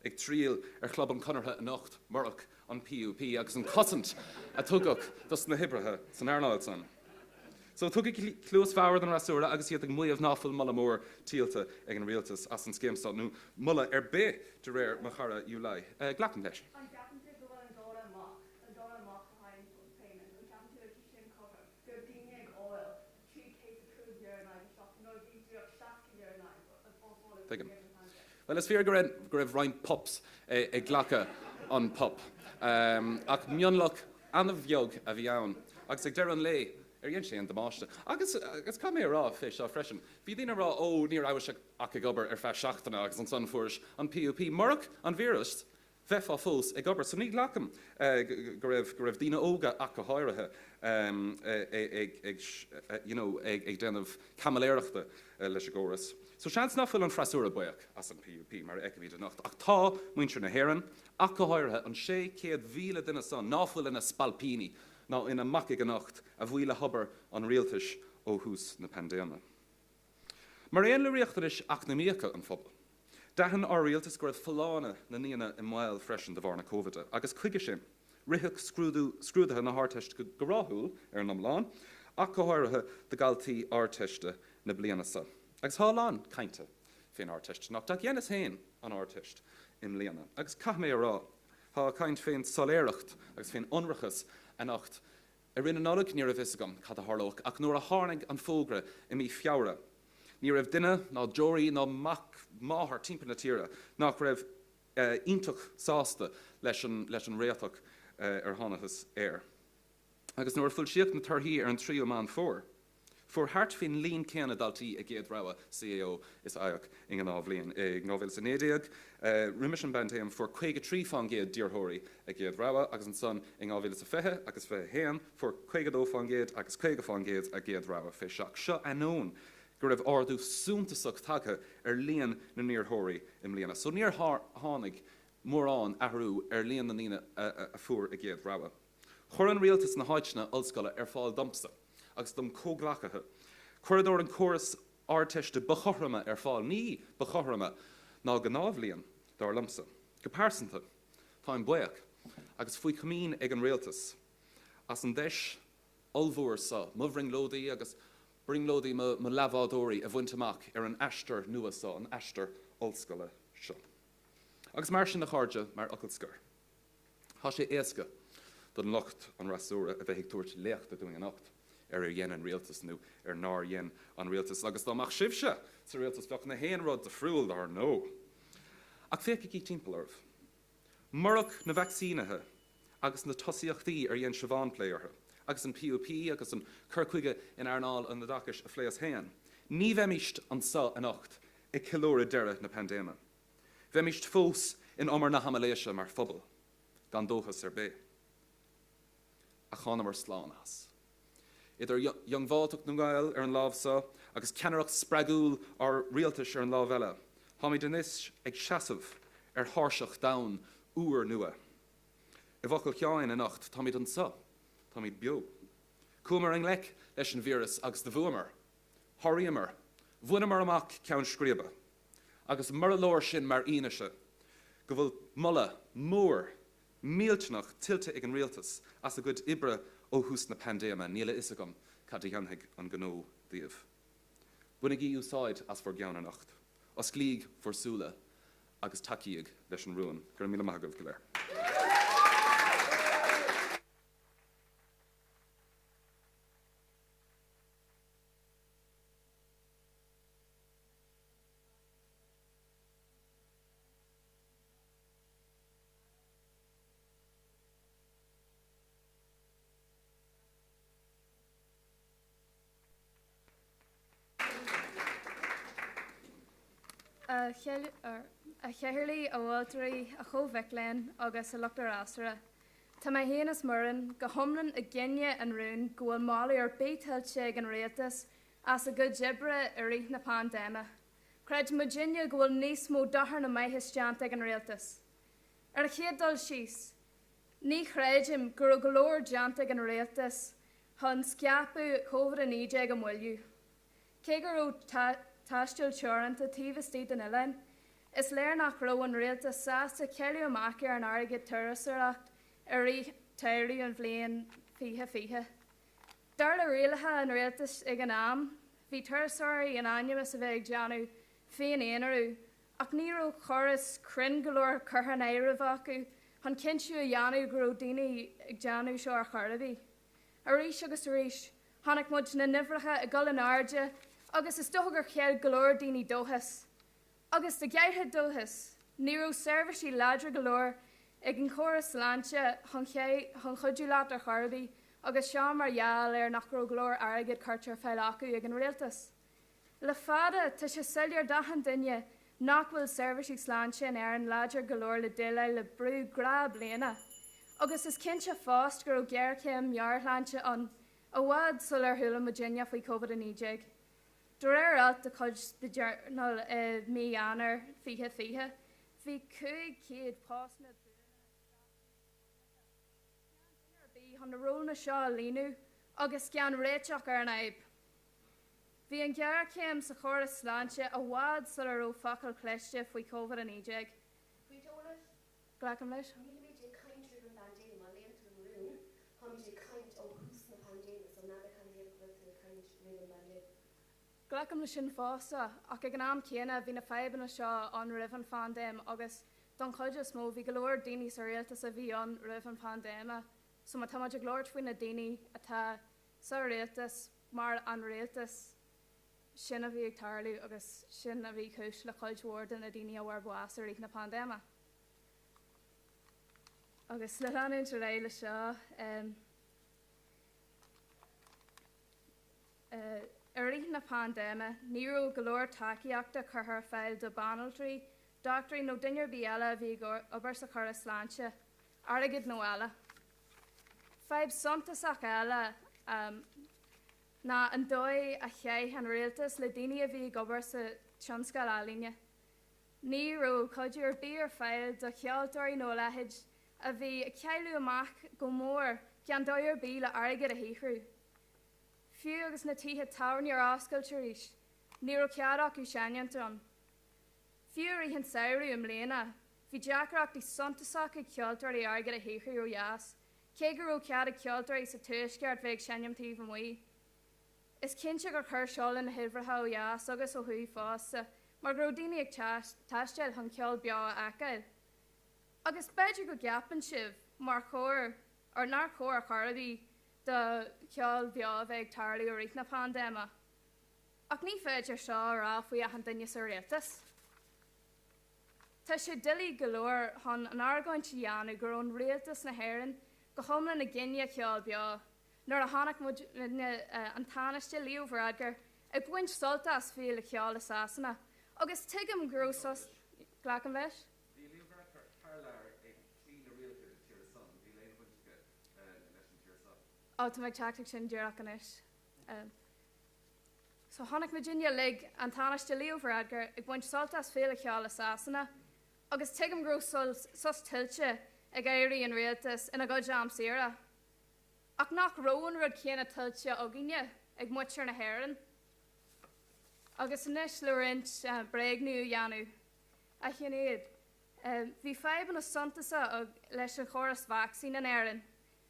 ag triall ar Chlub an Chonartha anocht murach an PUP agus an chosaint a tugadh dos na hoibrithe san earnáil san? So tugaigí cluas bhodhar don fhreasúra agus iad ag maíomh ná fuil moladh mór tuillte ag an rialtas as an scéim seo, nó moladh ar bith de réir mo chara Yu Lai. Glacaim leis. An gceapann tú go bhfuil an dáileadh amach, an dáileadh amach le haghaidh an payment, an gceapann tú go bhfuil sé sin cothrom, go raibh daoine ag fáil Tuigim. Bhuel, is fíor go raibh, go raibh roinnt pups ag glacadh an pup. Ach mionlach an-bheag a bhí ann. Agus ag deireadh an lae, ar dhein sé aon damáiste? Agus, agus caithfidh mé a rá fé seo freisin, bhí daoine ag rá, ó, ní rabhais ach ag obair ar feadh seachtaine agus ansan fuairis an PUP. Murach an víreas, bheifeá fós ag obair. So ní ghlacaim go raibh, go raibh daoine óga ach go háirithe ag, you know, ag déanamh caimiléireachta leis an gcóras. So seans nach bhfuil an freasúra buíoch as an PUP mar a fheicimid anocht ach tá muintir na hÉireann, ach go háirithe an 600,000 duine san ná fuil ina spailpíní ná ina mbacaigh anocht a bhuí le hobair an rialtais ó thús na paindéime. Mar aon le riachtanais eacnamaíocha an phobail, d'aithin ár rialtas go raibh folláine na ndaoine i mbaol freisin de bharr na Cóivide agus chuige sin, ritheadh scrúduithe na hArdteiste go rathúil ar an iomlán, ach go háirithe do dhaltaí Ardteiste na bliana seo. Agus tá a lán cainte fén Ardteist anocht, ach dheineas féin an Ardteist i mbliana agus caithfidh mé a rá, tá caint fén soiléireacht agus fén ionracas anocht I rith na Nollag ní raibh fhios agam cad a tharlódh ach nuair a tháinig an fógra i mí Feabhra ní raibh duine ná deoraí ná mac máthar timpeall na tíre nach raibh iontach sásta leis an leis an réiteach ar thánathas air. Agus nuair a foilsíodh na torthaí ar an 3ú Meán Fómhair, Fuair thart faoin líon céanna daltaí a gcéad rogha CAO is a fhaigheadh i ngnáthbhliain. I 2019, roimis an bpaindéim, fuair 53% d'iarrthóirí a gcéad rogha agus ansan in 2020 agus 21, fuair 52% agus 50% a gcéad rogha fé seach. Seo ainneoin go raibh ardú suntasach tagtha ar líon na n-iarrthóirí i mbliana. So níor tháinig mórán athrú ar líon na ndaoine a fuair a gcéad rogha. Chuir an rialtas na háiteanna ollscoile ar fáil domsa agus dom chomhghleacaithe. Chuireadar an córas Ardteiste ba chothroime ar fáil, ní ba chothroime ná gnáthbhliain, dar liomsa. Go pearsanta, táim buíoch agus faoi chomaoin ag an rialtas as an deis ollmhór seo mo bhrionglóidí agus brionglóidí mo leathbhádóirí a bhaint amach ar an aistear nua seo, an aistear ollscoile seo. Agus mar sin, a chairde, mar fhocal scoir. Tá sé éasca don lucht an fhreasúra a bheith ag tabhairt léachta dúinn anocht ar ar dhein an rialtas nó ar nár dhein an rialtas agus dá mbeadh sibhse sa rialtas bheadh na haon rud difriúil dár ndóigh. Ach féachaigí timpeall oraibh. Murach na vacsaínithe agus na tosaíochtaí ar dhein Siobhán plé orthu, agus an PUP agus an cur chuige in earnáil an oideachais a phléas féin, ní bheimíst anseo anocht ag ceiliúradh deireadh na paindéime. Bheimíst fós in umar na haimiléise mar phobal, gan dóchas ar bith. Ach thánamar slán as. Idir dhiongbháilteacht na nGael ar an lámh so agus ceannaireacht spreagúil ár rialtais ar an lámh eile, táimid anois ag seasamh ar thairseach domhan úr nua. I bhfocail Sheáin anocht, táimid anso, táimid beo. Chuamar i ngleic leis an víreas agus do bhuamar. Sháraíomar. Bhaineamar amach ceann scríbe. Agus mura leor sin mar fhianaise go bhfuil moladh mór millteanach tuillte ag an rialtas as a gcuid oibre ó thús na paindéime, níl a fhios agam cad a dhéanfaidh an gnó daoibh. Bainigí úsáid as bhur gceann anocht, osclaíg bhur súile agus tacaíg leis an rún. Go raibh míle maith agaibh go léir. A Chathaoirligh, a mholtóirí, a chomh-mhic léinn agus a lucht an fhreasúra. Tá mé féin is Muireann go hiomlán i gcoinne an rúin go bhfuil moladh ar bith tuillte ag an rialtas as a gcuid oibre i rith na paindéime. Creideann muidinne go bhfuil níos mó dochar ná maitheas déanta ag an rialtas. Ar an chéad dul síos, ní chreidim go raibh go leor déanta ag an rialtas chun scaipeadh Covid-19 a mhoilliú. Cé go raibh taisteal teoranta taobh istigh den oileán, is léir nach raibh an rialtas sásta cailleadh amach ar an airgead turasóireacht i rith tsamhradh an bhliain 2020. Dar le rialacha an rialtais ag an am, bhí turasóirí in ainm is a bheith ag déanamh féin-aonarú ach ní raibh córas cruinn go leor curtha in áireamh acu chun cinntiú a dhéanamh go raibh daoine ag déanamh seo ar chor ar bith. Arís agus arís, chonaic muid na n-uimhreacha ag dul in airde agus is dócha gur chaill go leor daoine dóchas. Agus de ghearrtha dóchas, ní raibh seirbhísí láidre go leor ag an chóras sláinte chun chuidiú leat ar chor ar bith agus seo mar gheall ar nach raibh go leor airgid curtha ar fáil acu ag an rialtas. Le fada, tá sé soiléir d'achan duine nach bhfuil seirbhísí sláinte in Éirinn láidir go leor le déileáil le brú gnáthbhliana. Agus is cinnte fosta go raibh géarchéim meabhairshláinte ann i bhfad sular chuala muidinne faoi Covid-19. De réir alt de chuid The Journal i mí Eanáir 2020, bhí 500 postanna buana i státchóras gan duine ar bith chun na rólanna seo a líonadh agus gan réiteach ar an fhadhb. Bhí an ghéarchéim sa chóras sláinte i bhfad sula raibh focal cloiste faoi Covid-19. Pointe eolais? Glacaim leis. Nílimid ag caint roimh an bpaindéim, má léann tú an rún, táimid ag caint ó thús na paindéime, so n'fheadar cad ina thaobh go bhfuil tú ag caint roimh an bpaindéim. Glacaim leis sin fosta, ach ag an am céanna bhí na fadhbanna seo ann roimh an phaindéim agus don chuid is mó bhí go leor daoine sa rialtas a bhí ann roimh an phaindéime. So má tá muid ag labhairt faoi na daoine atá sa rialtas mar an rialtas, sin a bhí ag tarlú agus sin a bhí cúis le cuid mhór de na daoine a bhfuair bás i rith na paindéime. Agus le leanúint ar aghaidh le seo, i rith na paindéime ní raibh go leor tacaíochta curtha ar fáil do banaltraí, dochtúirí nó duine ar bith eile a bhí ag obair sa chóras sláinte, airgead nó eile. Fadhb suntasach eile ná an dóigh a chaith an rialtas le daoine a bhí ag obair sa tionscal ealaíne. Ní raibh cuidiú ar bith ar fáil do cheoltóirí nó a leithéid a bhí ag cailleadh amach go mór gan dóigh ar bith le airgead a shaothrú. Fiú agus na tithe tábhairne ar oscailt arís, ní raibh cead acu seinnt ann. Fiú i rith an tsamhraidh i mbliana, bhí deacrachtaí suntasacha ag ceoltóirí airgead a shaothrú ó dheas, cé go raibh cead ag ceoltóirí sa tuaisceart bheith ag seinm taobh amuigh. Is cinnte gur chuir seo le na huimhreacha ó dheas agus ó thuaidh fosta, mar go raibh daoine ag taisteal chun ceol beo a fheiceáil. Agus b'fhéidir go gceapann sibh mar chóir, or nár chóir ar chor ar bith do cheol bheo a bheith ag tarlú i rith na paindéime. Ach ní féidir seo a rá faoi achan duine sa rialtas. Tá sé doiligh go leor chun an argóint a dhéanamh go raibh an rialtas na hÉireann go hiomlán i gcoinne cheol beo nuair a chonaic muidne an Tánaiste Leo Varadkar ag baint sult as féile cheoil i Sasana agus tuigim go raibh sos Glacaim leis. Bhí Leo Varadkar thar lear ag cloí le rialacha den tír san, níl aon bhaint aige leis an tír seo. Ó, tá mé ag teacht chuig sin díreach anois. So chonaic muidinne uilig an Tánaiste Leo Varadkar ag baint sult as Féile Cheoil i Sasana agus tuigim go raibh sos tuillte ag airí an rialtais ina gcuid am saoire. Ach nach raibh an rud céanna tuillte againne, ag muintir na hÉireann? Agus anois le roinnt bréagnú a dhéanamh. A Shinéad, bhí fadhbanna suntasacha leis an chóras vacsaín in Éirinn.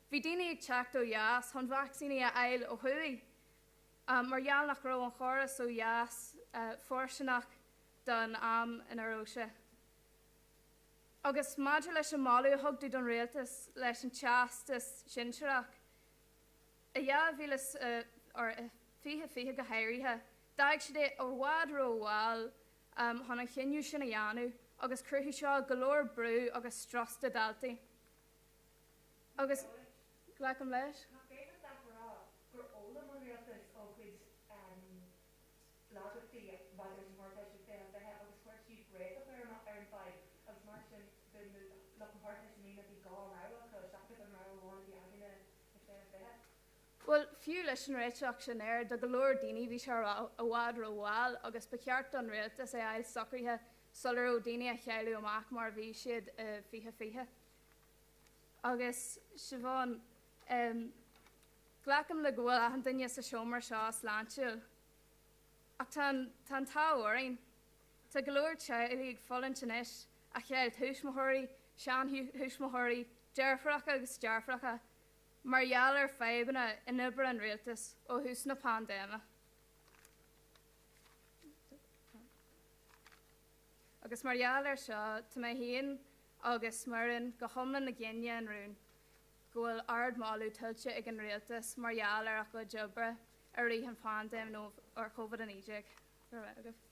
Bhí daoine ag teacht ó dheas chun vacsaíní a fháil ó thuaidh mar gheall nach raibh an chóras ó dheas fóirsteanach don am ina raibh sé. Agus maidir leis an moladh a thug tú don rialtas leis an teastas sinsearach, i 2020 go háirithe, d'fhág siad é i bhfad rómhall chun an chinneadh sin a dhéanamh agus chruthaigh seo go leor brú agus strus do dhaltaí. Agus glacaim leis. Nach bhféadfadh leat a rá gur fhoghlaim an rialtas ó chuid laigeachtaí maidir leis an Ardteist i 2020 agus chuir siad réiteach ar an bhfadhb agus mar sin do lucht na hArdteiste i mbliana bhí 2 rogha acu seachas an rogha amháin a bhí againne i 2020. Bhuel, fiú leis an réiteach sin air, do go leor daoine bhí sé i bhfad rómhall agus ba cheart don rialtas é a fháil socraithe sula raibh daoine á chailleadh amach mar a bhí siad i 2020. Agus Siobhán, glacaim le go bhfuil achan duine sa seomra seo sláintiúil. Ach tá an tá an t-ádh orainn. Tá go leor teaghlaigh ag fulaingt anois a chaill tuismitheoirí, sean-thuismitheoirí, deirfiúracha agus deartháireacha mar gheall ar fadhbanna in obair an rialtais ó thús na paindéime. Agus mar gheall air seo, tá mé féin agus Muireann go hiomlán i gcoinne an rúin go bhfuil ardmholadh tuillte ag an rialtas mar gheall ar a gcuid oibre i rith an phaindéim nó ar Covid-19. Go raibh maith agaibh.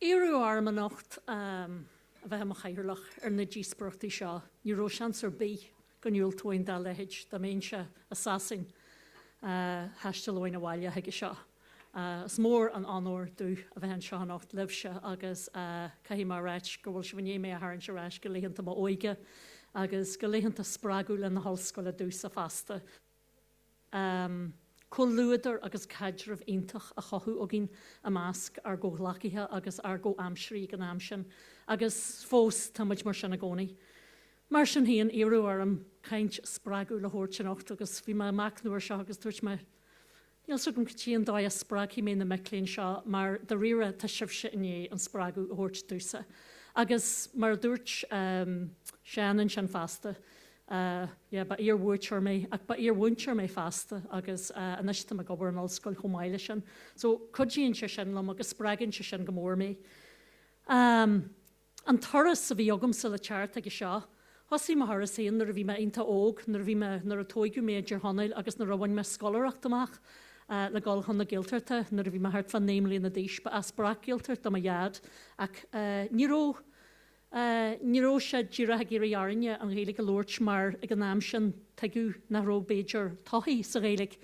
Iarradh orm anocht a bheith i mo chathaoirleach ar na díospóireachtaí seo. Ní raibh seans ar bith go ndiúltóinn dá leithéid dá mbeinnse i Sasain. Thaistealóinn abhaile chuige seo. Is mór an onóir domh a bheith anseo anocht libhse agus caithfidh mé a ráit go bhfuil sibh i ndiaidh mé a tharraingt ar ais go laethanta m'óige agus go laethanta spreagúla na hollscoile domhsa fosta. comhluadar agus caidreamh iontach a chothú againn i measc ár gcomhghleacaithe agus ár gcomhaimsirí ag an am sin, agus fós tá muid mar sin i gcónaí. Mar sin féin, iarradh orm caint spreagúil a thabhairt anocht agus bhí mé ag machnamh air seo agus dúirt mé, Níl 's agam cad é an dóigh a spreagfaidh mé na mic léinn seo mar dáiríre tá sibhse i ndiaidh an spreagadh a thabhairt domhsa. Agus mar a dúirt Seán ansin fosta, yeah, ba iar-bhuaiteoir mé ach ba iar-mhúinteoir mé fosta agus anois tá mé ag obair in ollscoil chomh maith leis sin. So cuidíonn sé sin liom agus spreagann sé sin go mór mé. An turas a bhí agamsa le teacht chuige seo, thosaigh mo thuras féin nuair a bhí mé iontach óg, nuair a bhí mé, nuair a tóigeadh mé i dTír Chonaill agus nuair a bhain mé scoláireacht amach le dul chun na Gaeltachta nuair a bhí mé thart fá 9 mbliana d'aois. Ba as Breac-Ghaeltacht do mo dhaid ach ní raibh, ní raibh sé díreach ag iarraidh orainne an Ghaeilge a labhairt mar ag an am sin tuigeadh nach raibh b'fhéidir todhchaí sa Ghaeilge.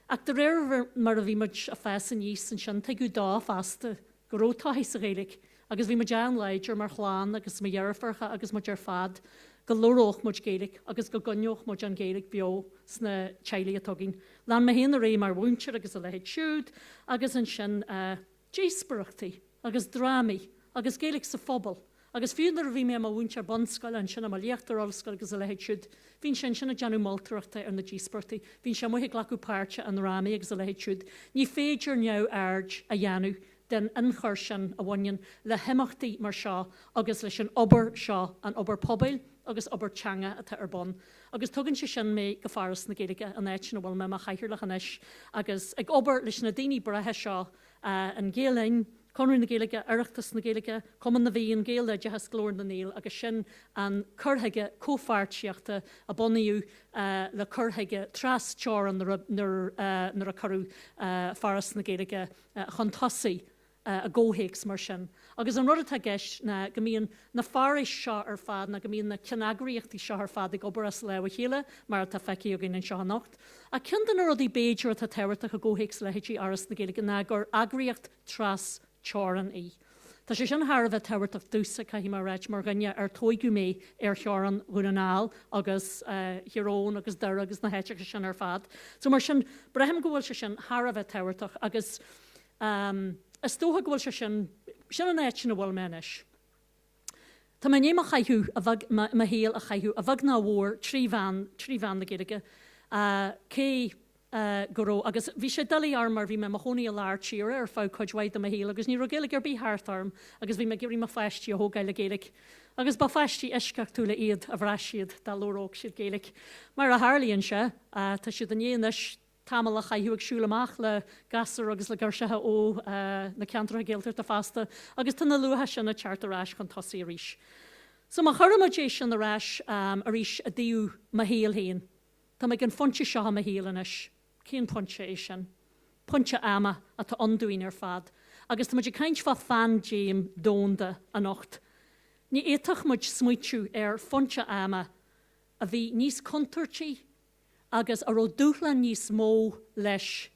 Ach de réir mar a bhí muid ag fás aníos ansin tuigeadh dó fosta go raibh todhchaí sa Ghaeilge agus bhí muid an-láidir mar chlann agus mo dheirfiúracha agus muid ar fad go labhródh muid Gaeilge agus go gcoinneodh muid an Ghaeilge beo sna teaghlaigh atá againn. Lean mé féin ar aghaidh mar mhúinteoir agus a leithéid siúd agus ansin díospóireachtaí agus drámaí agus Gaeilge sa phobal Agus fiú nuair a bhí mé i mo mhúinteoir bunscoile, ansin i mo léachtóir ollscoile agus a leithéid siúd, bhínnse ansin ag déanamh moltóireachta ar na díospóireachtaí, bhínnse amuigh ag glacadh páirte i ndrámaí agus a leithéid siúd. Ní féidir neamhaird a dhéanamh den ionchur sin a bhaineann le himeachtaí mar seo agus leis an obair seo, an obair pobail agus obair teanga atá ar bun. Agus tugann sé sin mé go Foras na Gaeilge, an áit ina bhfuil mé i mo chathaoirleach anois agus ag obair leis na daoine breátha seo, an Gael Linn, Conradh na Gaeilge, Oireachtas na Gaeilge, Cumann na bhFiann, Gaeloideachas, Glór na nGael agus sin an cur chuige comhpháirtíochta a bunaíodh le cur chuige tras-teorann nuair a cuireadh Foras na Gaeilge chun tosaigh i gcomhthéacs mar sin. Agus an rud atá i gceist ná go mbíonn na forais seo ar fad, ná go mbíonn na ceanneagraíochtaí seo ar fad ag obair as lámh a chéile, mar atá feicthe againn anseo anocht. Ach ceann de na rudaí b'fhéidir atá tábhachtach i gcomhthéacs leithéidí Fhoras na Gaeilge ná gur eagraíocht tras-teorann í. Tá sé sin thar a bheith tábhachtach domhsa, caithfidh mé a ráit, mar dhuine ar tóigeadh mé ar theorainn Dhún na nGall agus Thír Eoghain agus Doire agus na háiteacha sin ar fad. So mar sin, braithim go bhfuil sé sin thar a bheith tábhachtach agus is dócha go bhfuil sé sin, sin an áit ina bhfuil mé anois. Tá mé i ndiaidh mo chaitheamh, a bheag, mo shaol a chaitheamh, a bheag nó a mhór, trí mheán, trí mheán na Gaeilge. Cé go raibh, agus bhí sé doiligh orm mar bhí mé i mo chónaí i lár tíre ar feadh cuid mhaith de mo shaol agus ní raibh Gaeilge ar bith thart orm agus bhí mé ag iarraidh mo pháistí a thógáil le Gaeilge. Agus ba pháistí eisceachtúla iad a bhraith siad dá labhródh siad Gaeilge. Mar a tharlaíonn sé, tá siad i ndiaidh anois tamall a chaitheamh ag siúl amach le gasúir agus le girseacha ó na ceantracha Gaeltachta fosta agus tá na luacha sin ag teacht ar ais chun tosaigh arís. So má chuirimid é sin ar ais arís i dtaobh mo shaol féin, tá mé ag an phointe seo i mo shaol anois. Cén pointe é sin? Pointe ama atá ann dúinn ar fad. Agus tá muid ag caint fá phaindéim domhanda anocht. Ní fhéadfadh muid smaoitiú ar phointe ama a bhí níos contúirtí agus a raibh dúshlán níos mó leis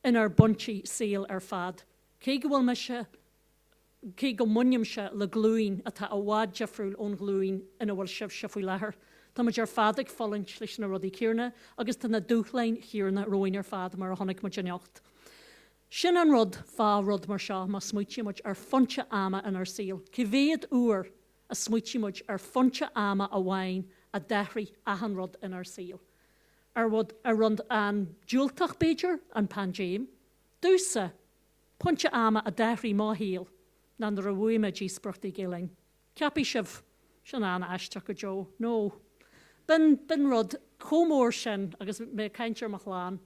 inár bpointí saoil ar fad. Cé go bhfuil mise, cé go mbainimse le glúin atá i bhfad difriúil ón ghlúin ina bhfuil sibhse faoi láthair, tá muid ar fad ag fulaingt leis na rudaí céanna agus tá na dúshláin chéanna romhainn ar fad mar a chonaic muid anocht. Sin an rud fá rud mar seo, má smaoitíonn muid ar phointe ama inár saol, cé mhéad uair a smaoitigh muid ar phointe ama amháin a d'athraigh achan rud inár saol. Ar rud, ar rud an-diúltach b'fhéidir, an paindéim. Domhsa, pointe ama a d'athraigh mo shaol ná nuair a bhuaigh mé díospóireachtaí Gael Linn. Ceapfaidh sibh, sin an-aisteach go deo. No. B'in, b'in rud chomh mór sin, agus mé ag caint ar mo chlann,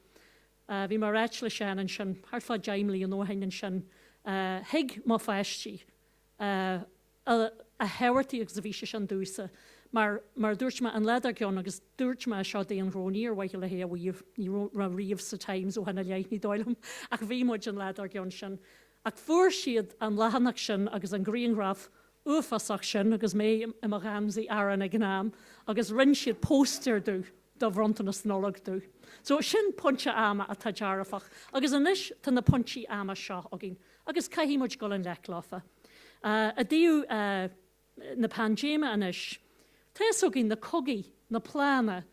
bhí mé ag ráit le Seán ansin, thart fá deich mbliana ó shin ansin, thuig mo pháistí, a thábhachtaí agus a bhí sé sin domhsa. Mar, mar a dúirt mé an lá dár gcionn, agus dúirt mé seo d'aon ghnó, ní ar mhaithe le hé a mhaíomh, ní raibh riamh sa Times ó shin i leith, ní dóigh liom, ach bhí muid an lá dár gcionn sin. Ach fuair siad an leathanach sin agus an grianghraf uafásach sin agus mé i mo gheansaí aráin ag an am agus rinne siad póstaer domh do bhronntanas Nollag domh. So sin pointe ama atá dearfach. Agus anois tá na pointí ama seo againn. Agus caithfidh muid dul i ngleic leofa. I dtaobh na paindéime anois, tá fhios againn na cogaí, na plánna.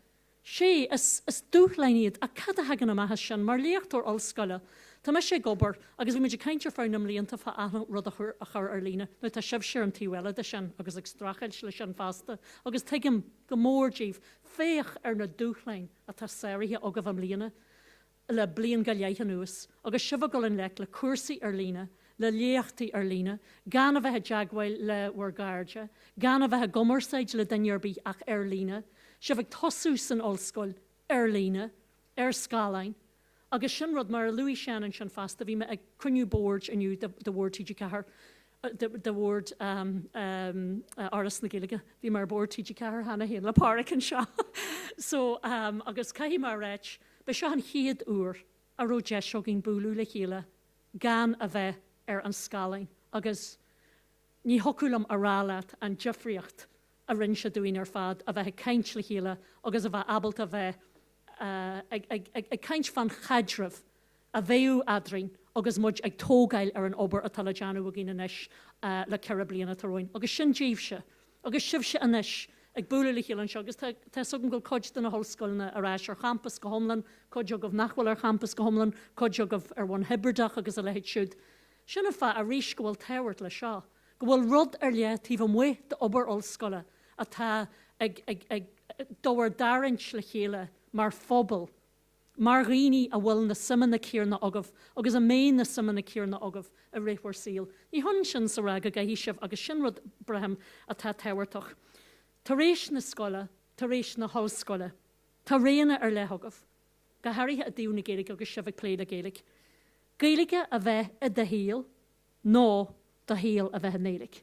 Sea, is, is dúshláin iad, ach cad a thagann amach as sin? Mar léachtóir ollscoile, tá mise ag obair, agus bhí muid ag caint ar feadh na mblianta fá achan rud a chur, a chur ar líne. Now tá sibhse ar an taobh eile de sin agus ag streachailt leis sin feasta, agus tuigim go mór daoibh. Féach ar na dúshláin atá sáraithe agaibh i mbliana. le bliain go leith anuas, agus sibh ag dul i ngleic le cúrsaí ar líne, le léachtaí ar líne, gan a bheith i dteagmháil le bhur gcairde, gan a bheith i gcumarsáid le duine ar bith ach ar líne, sibh ag tosú san ollscoil ar líne, ar scáileáin. Agus sin rud, mar a luaigh Seán ansin feasta, bhí mé ag cruinniú boird inniu de Bhord TG4, de Bhord Fhoras na Gaeilge, bhí mé ar Bhord TG4 cheana féin le Páraic anseo. So, agus caithfidh mé a ráit, B'é seo an chéad uair a raibh deis againn bualadh le chéile gan a bheith ar an scáileán agus ní thiocfadh liom a rá leat an difríocht a rinne sé dúinn ar fad a bheith ag caint le chéile agus a bheith ábalta a bheith ag caint fán chaidreamh a bheadh eadrainn agus muid ag tógáil ar an obair atá le déanamh againn anois le 4 bliana atá romhainn. Agus sin daoibhse, agus sibhse anois ag bualadh le chéile anseo, agus tá fhios agam go bhfuil cuid de na hollscoileanna ar ais ar champas go hiomlán, cuid agaibh nach bhfuil ar champas go hiomlán, cuid agaibh ar bhonn hibrideach agus a leithéid siúd. Sin an fáth arís go bhfuil tábhacht leis seo, go bhfuil rud ar leith taobh amuigh d'obair ollscoile atá ag, ag, ag, do bhur dtarraingt le chéile mar phobal, mar dhaoine a bhfuil na suimeanna céarna agaibh agus a mbeidh na suimeanna céarna agaibh i rith bhur saoil. Ní hionann sin is a rá go gcaithfidh sibh agus sin rud, braithim, atá tábhachtach. Tar éis na scoile, tar éis na hollscoile, tá réanna ar leith agaibh, go háirithe i dtaobh na Gaeilge agus sibh ag plé le Gaeilge. Gaeilge a bheith i do shaol nó do shaol a bheith i nGaeilge.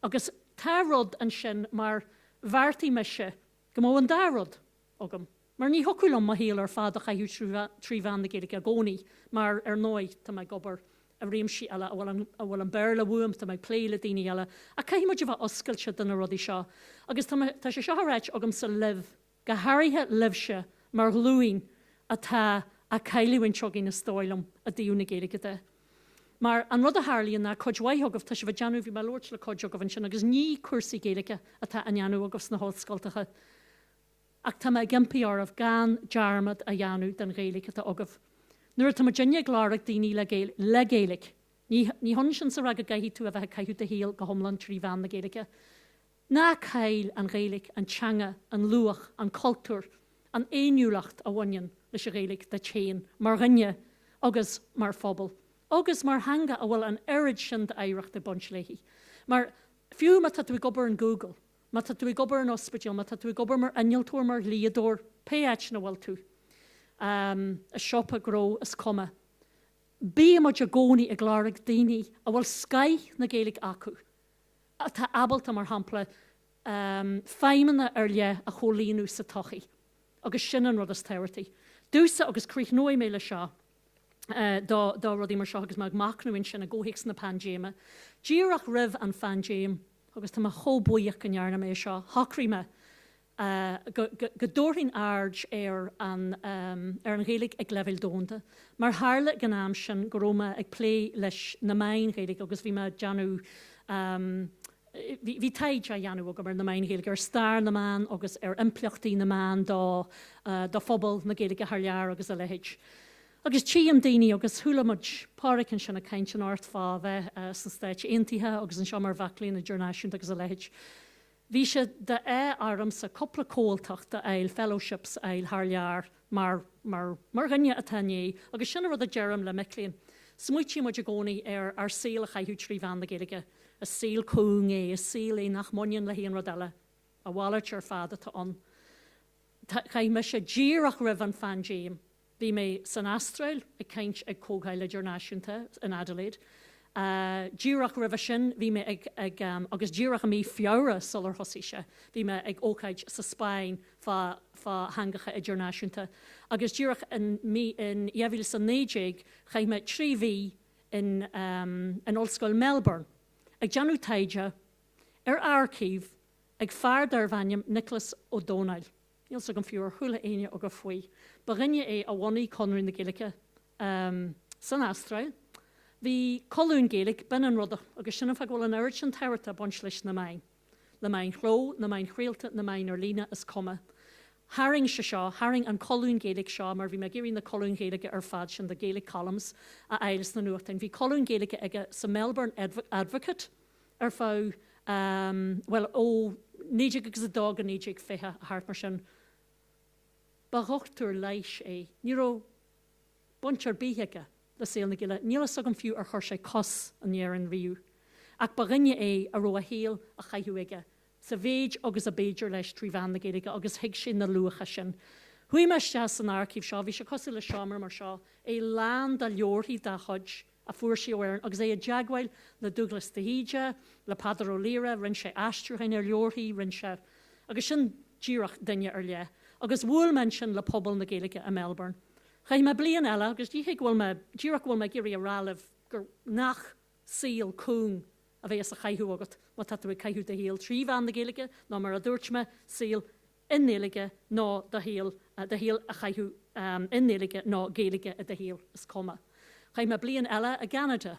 Agus tá rud ansin mar bheartaigh mise go mbeadh an dá rud agam. Mar ní thiocfadh liom mo shaol ar fad a chaitheamh trí mheán na Gaeilge i gcónaí, mar, ar ndóigh, tá mé ag obair i réimsí eile a bhfuil an, a bhfuil an Béarla uaim, tá mé ag plé le daoine eile, ach caithfidh muid a bheith oscailte do na rudaí seo. Agus tá mé, tá sé seo á ráit agamsa libh, go háirithe libhse mar ghlúin atá á cailliúint againn is dóigh liom, i dtaobh na Gaeilge de. Mar an rud a tharlaíonn ná cuid mhaith agaibh, tá sibh ag déanamh, bhí mé ag labhairt le cuid agaibh ansin agus ní cúrsaí Gaeilge atá á ndéanamh agaibh sna hollscoltacha, Ach tá mé ag impí oraibh gan dearmad a dhéanamh den Ghaeilge atá agaibh. Nuair atá muidinne ag lorg daoine le Gaeilge, le Gaeilge, ní ní hionann sin is a rá go gcaithfidh tú a bheith ag caitheamh do shaoil go hiomlán trí mheán na Gaeilge. Ná caill an Ghaeilge, an teanga, an luach, an cultúr, an fhéiniúlacht a bhaineann leis an Ghaeilge duit féin mar dhuine agus mar phobal agus mar theanga a bhfuil an oiread sin d'oidhreacht ag baint léi. Mar fiú má tá tú ag obair in Google, Má tá tú ag obair in ospidéal, má tá tú ag obair mar innealtóir, mar dhlíodóir, pé áit ina bhfuil tú, i siopa gnó, is cuma, bíonn muid i gcónaí ag lorg daoine a bhfuil scoith na Gaeilge acu, atá ábalta, mar shampla, feidhmeanna ar leith a chomhlíonadh sa tsochaí. Agus sin an rud is tábhachtaí. Domhsa, agus críochnóidh mé le seo, do do rudaí mar seo agus mé ag machnamh ansin i gcomhthéacs na paindéime. Díreach roimh an phaindéim, agus tá mé chomh buíoch go ndearna mé é seo, shocraigh mé go go dtabharfainn aird ar an ar an Ghaeilge ag leibhéal domhanda. Mar tharla ag an am sin go raibh mé ag plé leis na meáin Ghaeilge agus bhí mé ag déanamh Bhí taighde á dhéanamh agam ar na meáin Ghaeilge, ar stair na meán agus ar impleachtaí na meán do do phobal na Gaeilge thar lear agus a leithéid. Agus tchím daoine agus chuala muid Páraic ansin ag caint anocht fá bheith sna Stáit Aontaithe agus anseo mar mhac léinn idirnáisiúnta agus a leithéid. Bhí sé d'ádh ormsa cúpla comhaltacht a fháil, fellowships a fháil thar lear mar, mar, mar dhuine atá i ndiaidh, agus sin an rud a deirim le mic léinn, smaoitíonn muid i gcónaí ar ár saol a chaitheamh trí mheán na Gaeilge, is saol cúng é, is saol é nach mbaineann le haon rud eile, a mhalairt ar fad atá ann. Chaith mise díreach roimh an phaindéim, Bhí mé san Astráil ag caint ag comhdháil idirnáisiúnta in Adelaide. Díreach roimhe sin bhí mé ag, ag, agus díreach i mí Feabhra sular thosaigh sé, bhí mé ag ócáid sa Spáinn fá, fá theangacha idirnáisiúnta. Agus díreach in mí, in 2019 chaith mé 3 mhí in, in Ollscoil Melbourne ag déanamh taighde ar aircív ag fear darbh ainm Nioclás Ó Domhnaill. Níl 's agam fiú ar chuala éinne agaibh faoi. Ba dhuine é a bhunaigh Conradh na Gaeilge san Astráil. Bhí colún Gaeilge, b'in an rud, agus sin an fáth go bhfuil an oiread sin tábhachta ag baint leis na meáin. Na meáin chló, na meáin chraolta, na meáin ar líne, is cuma. Tharraing sé seo, tharraing an colún Gaeilge seo, mar bhí mé ag iarraidh na colúin Ghaeilge ar fad sin, the Gaelic columns, a fháil sna nuachtáin. Bhí colún Gaeilge aige sa Melbourne Advocate ar feadh, bhuel, ó 19 agus 2 go 1920, thart mar sin. Ba dhochtúir leighis é. Ní raibh baint ar bith aige le saol na Gaeilge. Níl fhios agam fiú ar chuir sé cos in Éirinn riamh. Ach ba dhuine é a raibh a shaol á chaitheamh aige sa mhéid agus ab fhéidir leis trí mheán na Gaeilge agus thuig sé na luacha sin. Chuaigh mé isteach san aircív seo, bhí sé cosúil le seomra mar seo, é lán de leabharthaí dá chuid a fuair sé ó Éirinn agus é i dteagmháil le Dúghlas de hÍde, le Peadar Ó Laoghaire, rinne sé aistriúcháin ar leabharthaí, rinne sé, agus sin díreach duine ar leith. Agus bhuail mé ansin le pobal na Gaeilge i Melbourne. Chaith mé bliain eile agus ní hé go bhfuil mé, díreach go bhfuil mé ag iarraidh a rá libh gur, nach saol cúng a bheas á chaitheamh agat má tá tú ag caitheamh do shaoil trí mheán na Gaeilge nó mar a dúirt mé, saol i nGaeilge nó do shaol, do shaol a chaitheamh i nGaeilge nó Gaeilge i do shaol, is cuma. Chaith mé bliain eile i gCeanada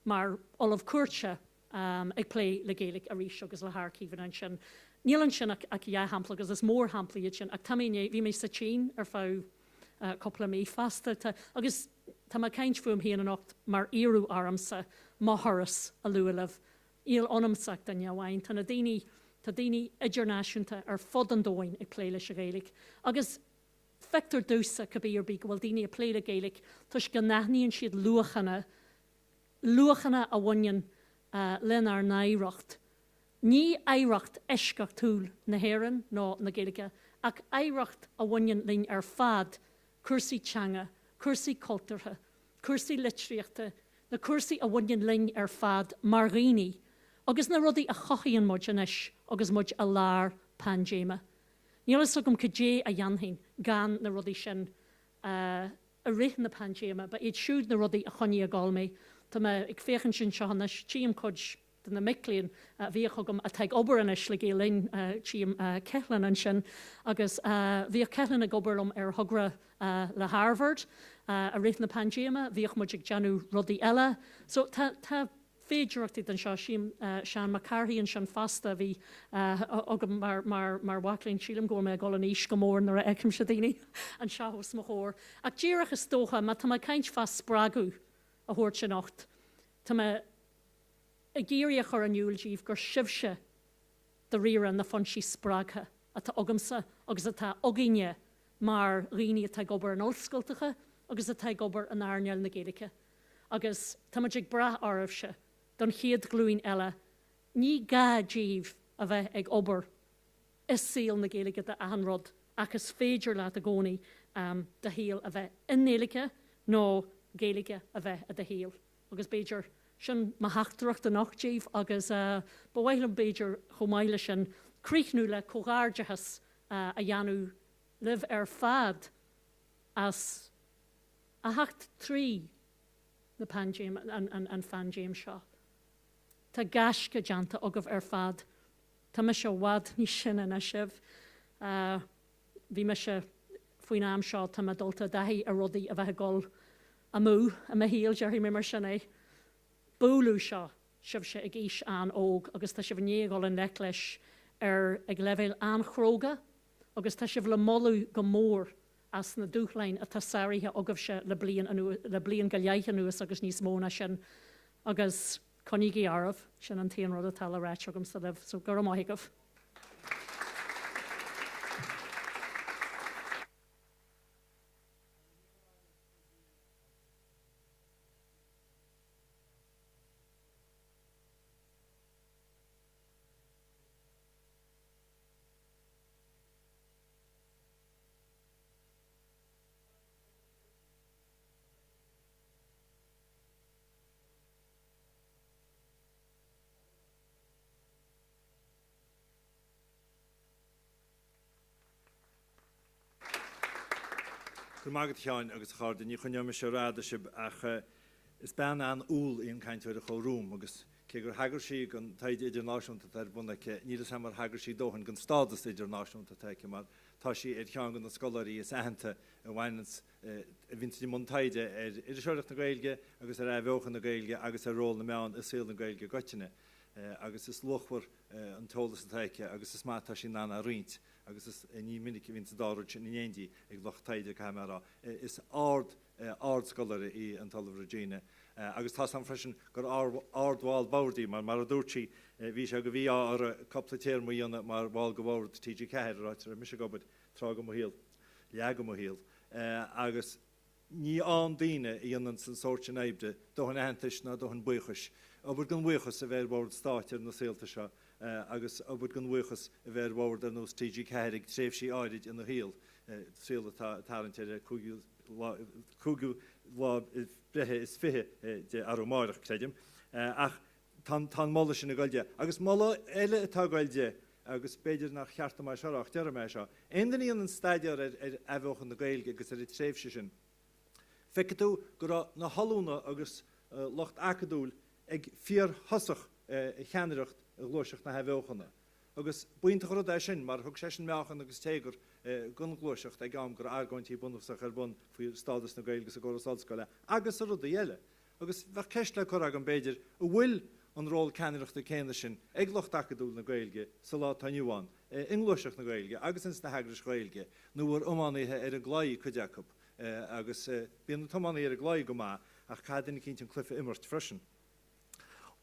mar ollamh cuairte ag plé le Gaeilge arís agus le haircíveanna ansin. Níl ansin ach dhá shampla agus is mórshamplaí iad sin ach tá mé i ndiaidh, bhí mé sa tSín ar feadh cúpla mí fosta. Tá, agus tá mé ag caint fúm féin anocht mar iarradh ormsa mo thuras a lua libh. Níl ionamsa ach duine amháin. Tá na daoine, tá daoine idirnáisiúnta ar fud an domhain ag plé leis an Ghaeilge. Agus feictear domhsa, cibé ar bith, go bhfuil daoine ag plé le Gaeilge toisc go n-aithníonn siad luachanna, luachanna a bhaineann lenár n-oidhreacht. Ní oidhreacht eisceachtúil na hÉireann nó na Gaeilge, ach oidhreacht a bhaineann linn ar fad, cúrsaí teanga, cúrsaí cultúrtha, cúrsaí litríochta, na cúrsaí a bhaineann linn ar fad mar dhaoine, agus na rudaí a chothaíonn muid anois agus muid i lár paindéime. Níl fhios agam cad é a dhéanfainn gan na rudaí sin i rith na paindéime. Ba iad siúd na rudaí a choinnigh ag dul mé. Tá mé ag féachaint anseo anois, tchím cuid de na mic léinn a bhíodh agam atá ag obair anois le Gael Linn, tchím Ceithleann ansin, agus bhíodh Ceithleann ag obair liom ar thogra le Harvard i rith na paindéime, bhíodh muid ag déanamh rudaí eile. So tá, tá féidearthachtaí anseo. Tchím Seán Mac Cárthaigh ansin fosta a bhí agam mar, mar, mar mhac léinn. Sílim go bhfuil mé ag dul in aois go mór nuair a fheicimse daoine anseo os mo chomhair. Ach díreach is dócha, má tá mé ag caint fá spreagadh a thabhairt anocht, tá mé, ag iarraidh a chur in iúl díbh gur sibhse dáiríre na foinsí spreagtha atá agamsa agus atá againne mar dhaoine atá ag obair in ollscoltacha agus atá ag obair in earnáil na Gaeilge. Agus táimid ag brath oraibhse don chéad ghlúin eile. Ní gá díbh a bheith ag obair i saol na Gaeilge d'achan rud ach is féidir leat i gcónaí do shaol a bheith i nGaeilge nó Gaeilge a bheith i do shaol. Agus b'fhéidir, sin mo theachtaireacht anocht díbh agus ba mhaith liom b'fhéidir chomh maith leis sin críochnú le comhghairdeachas a dhéanamh libh ar fad as a theacht trí na paindéim, an phaindéim seo. Tá gaisce déanta agaibh ar fad. Tá mise i bhfad níos sine ná sibh. Bhí mise, faoin am seo, tá mé dulta i dtaithí ar rudaí a bheith ag dul amú i mo shaol, déarfaidh mé mar sin é. Buaileadh seo sibhse ag aois an-óg agus tá sibh i ndiaidh a dhul i ngleic leis ar ag leibhéal an-chróga agus tá sibh le moladh go mór as na dúshláin atá sáraithe agaibhse le bliain anuas, le bliain go leith anuas agus níos mó ná sin agus coinnígí oraibh, sin an t-aon rud atá le ráit agamsa libh, so go raibh maith agaibh. Go raibh maith agat a Sheáin agus a chairde, ní choinneoidh mise rófhada sibh ach is bean an-umhal í an cainteoir a chuaigh romham agus cé gur thagair sí don taighde idirnáisiúnta atá ar bun aici, níl 'fhios a'm ar thagair sí dóthain don stádas idirnáisiúnta atá aici mar tá sí ar cheann de na scoláirí is aitheanta a bhaineanns, a bhíonns i mbun taighde ar iriseoireacht na Gaeilge agus ar athbheochan na Gaeilge agus ar ról na meán i saol na Gaeilge i gcoitinne. agus is luachmhar an t-eolas atá aici agus is maith atá sí in ann é a roinnt agus is ní minic a bhíonns an dá rud sin in éindí ag lucht taighde, caithfidh mé a rá. Is ard ardscoláire í an tOllamh Regina agus tá's agam freisin gur ardbhall boird í mar, mar a dúirt sí, bhí sé de mhí-ádh uirthi cúpla téarma a dhéanamh mar bhall de bhord TG4, an áit a raibh mise ag obair tráth de mo shaol, leath de mo shaol, agus ní ann daoine a dhéananns an sórt sin oibre, dóthain aitheantais ná dóthain buíochais. Obair gan bhuíochas a bheith ar bhord stáit ar na saolta seo agus obair gan bhuíochas a bheith ar bhord ar nós TG4 ag tréimhsí áirid ina shaol, saol atá ag tarraingt ar a cúigiú lá, cúigiú lá breithe is 20 de arú amáireach, creidim. Ach tá an moladh sin ag dul di. Agus moladh eile atá ag dul di, agus b'fhéidir nach cheart dom é seo a rá ach déarfaidh mé é seo, aon duine a dhéanann staidéar ar athbheochan na Gaeilge agus ar an tréimhse sin, feicfidh tú go raibh na hollúna agus lucht acadúil ag fíorthosach cheannaireacht ghluaiseacht na hathbheochana. Agus b'iontach an rud é sin, mar thug sé sin meáchan agus téagar don ghluaiseacht ag am go raibh argóintí bunúsacha ar bun faoi stádas na Gaeilge sa gcóras ollscoile agus rudaí eile. Agus bheadh ceist le cur agam, b'fhéidir, an bhfuil an ról ceannaireachta céanna sin ag lucht acadúil na Gaeilge sa lá atá inniu ann, i ngluaiseacht na Gaeilge agus ins na heagrais Ghaeilge, nó ar iománaithe ar an gclaí cuid acu? Agus bíonn an t-iománaí ar an gclaí go maith, ach caithfidh duine eicínt an cluiche a imirt freisin.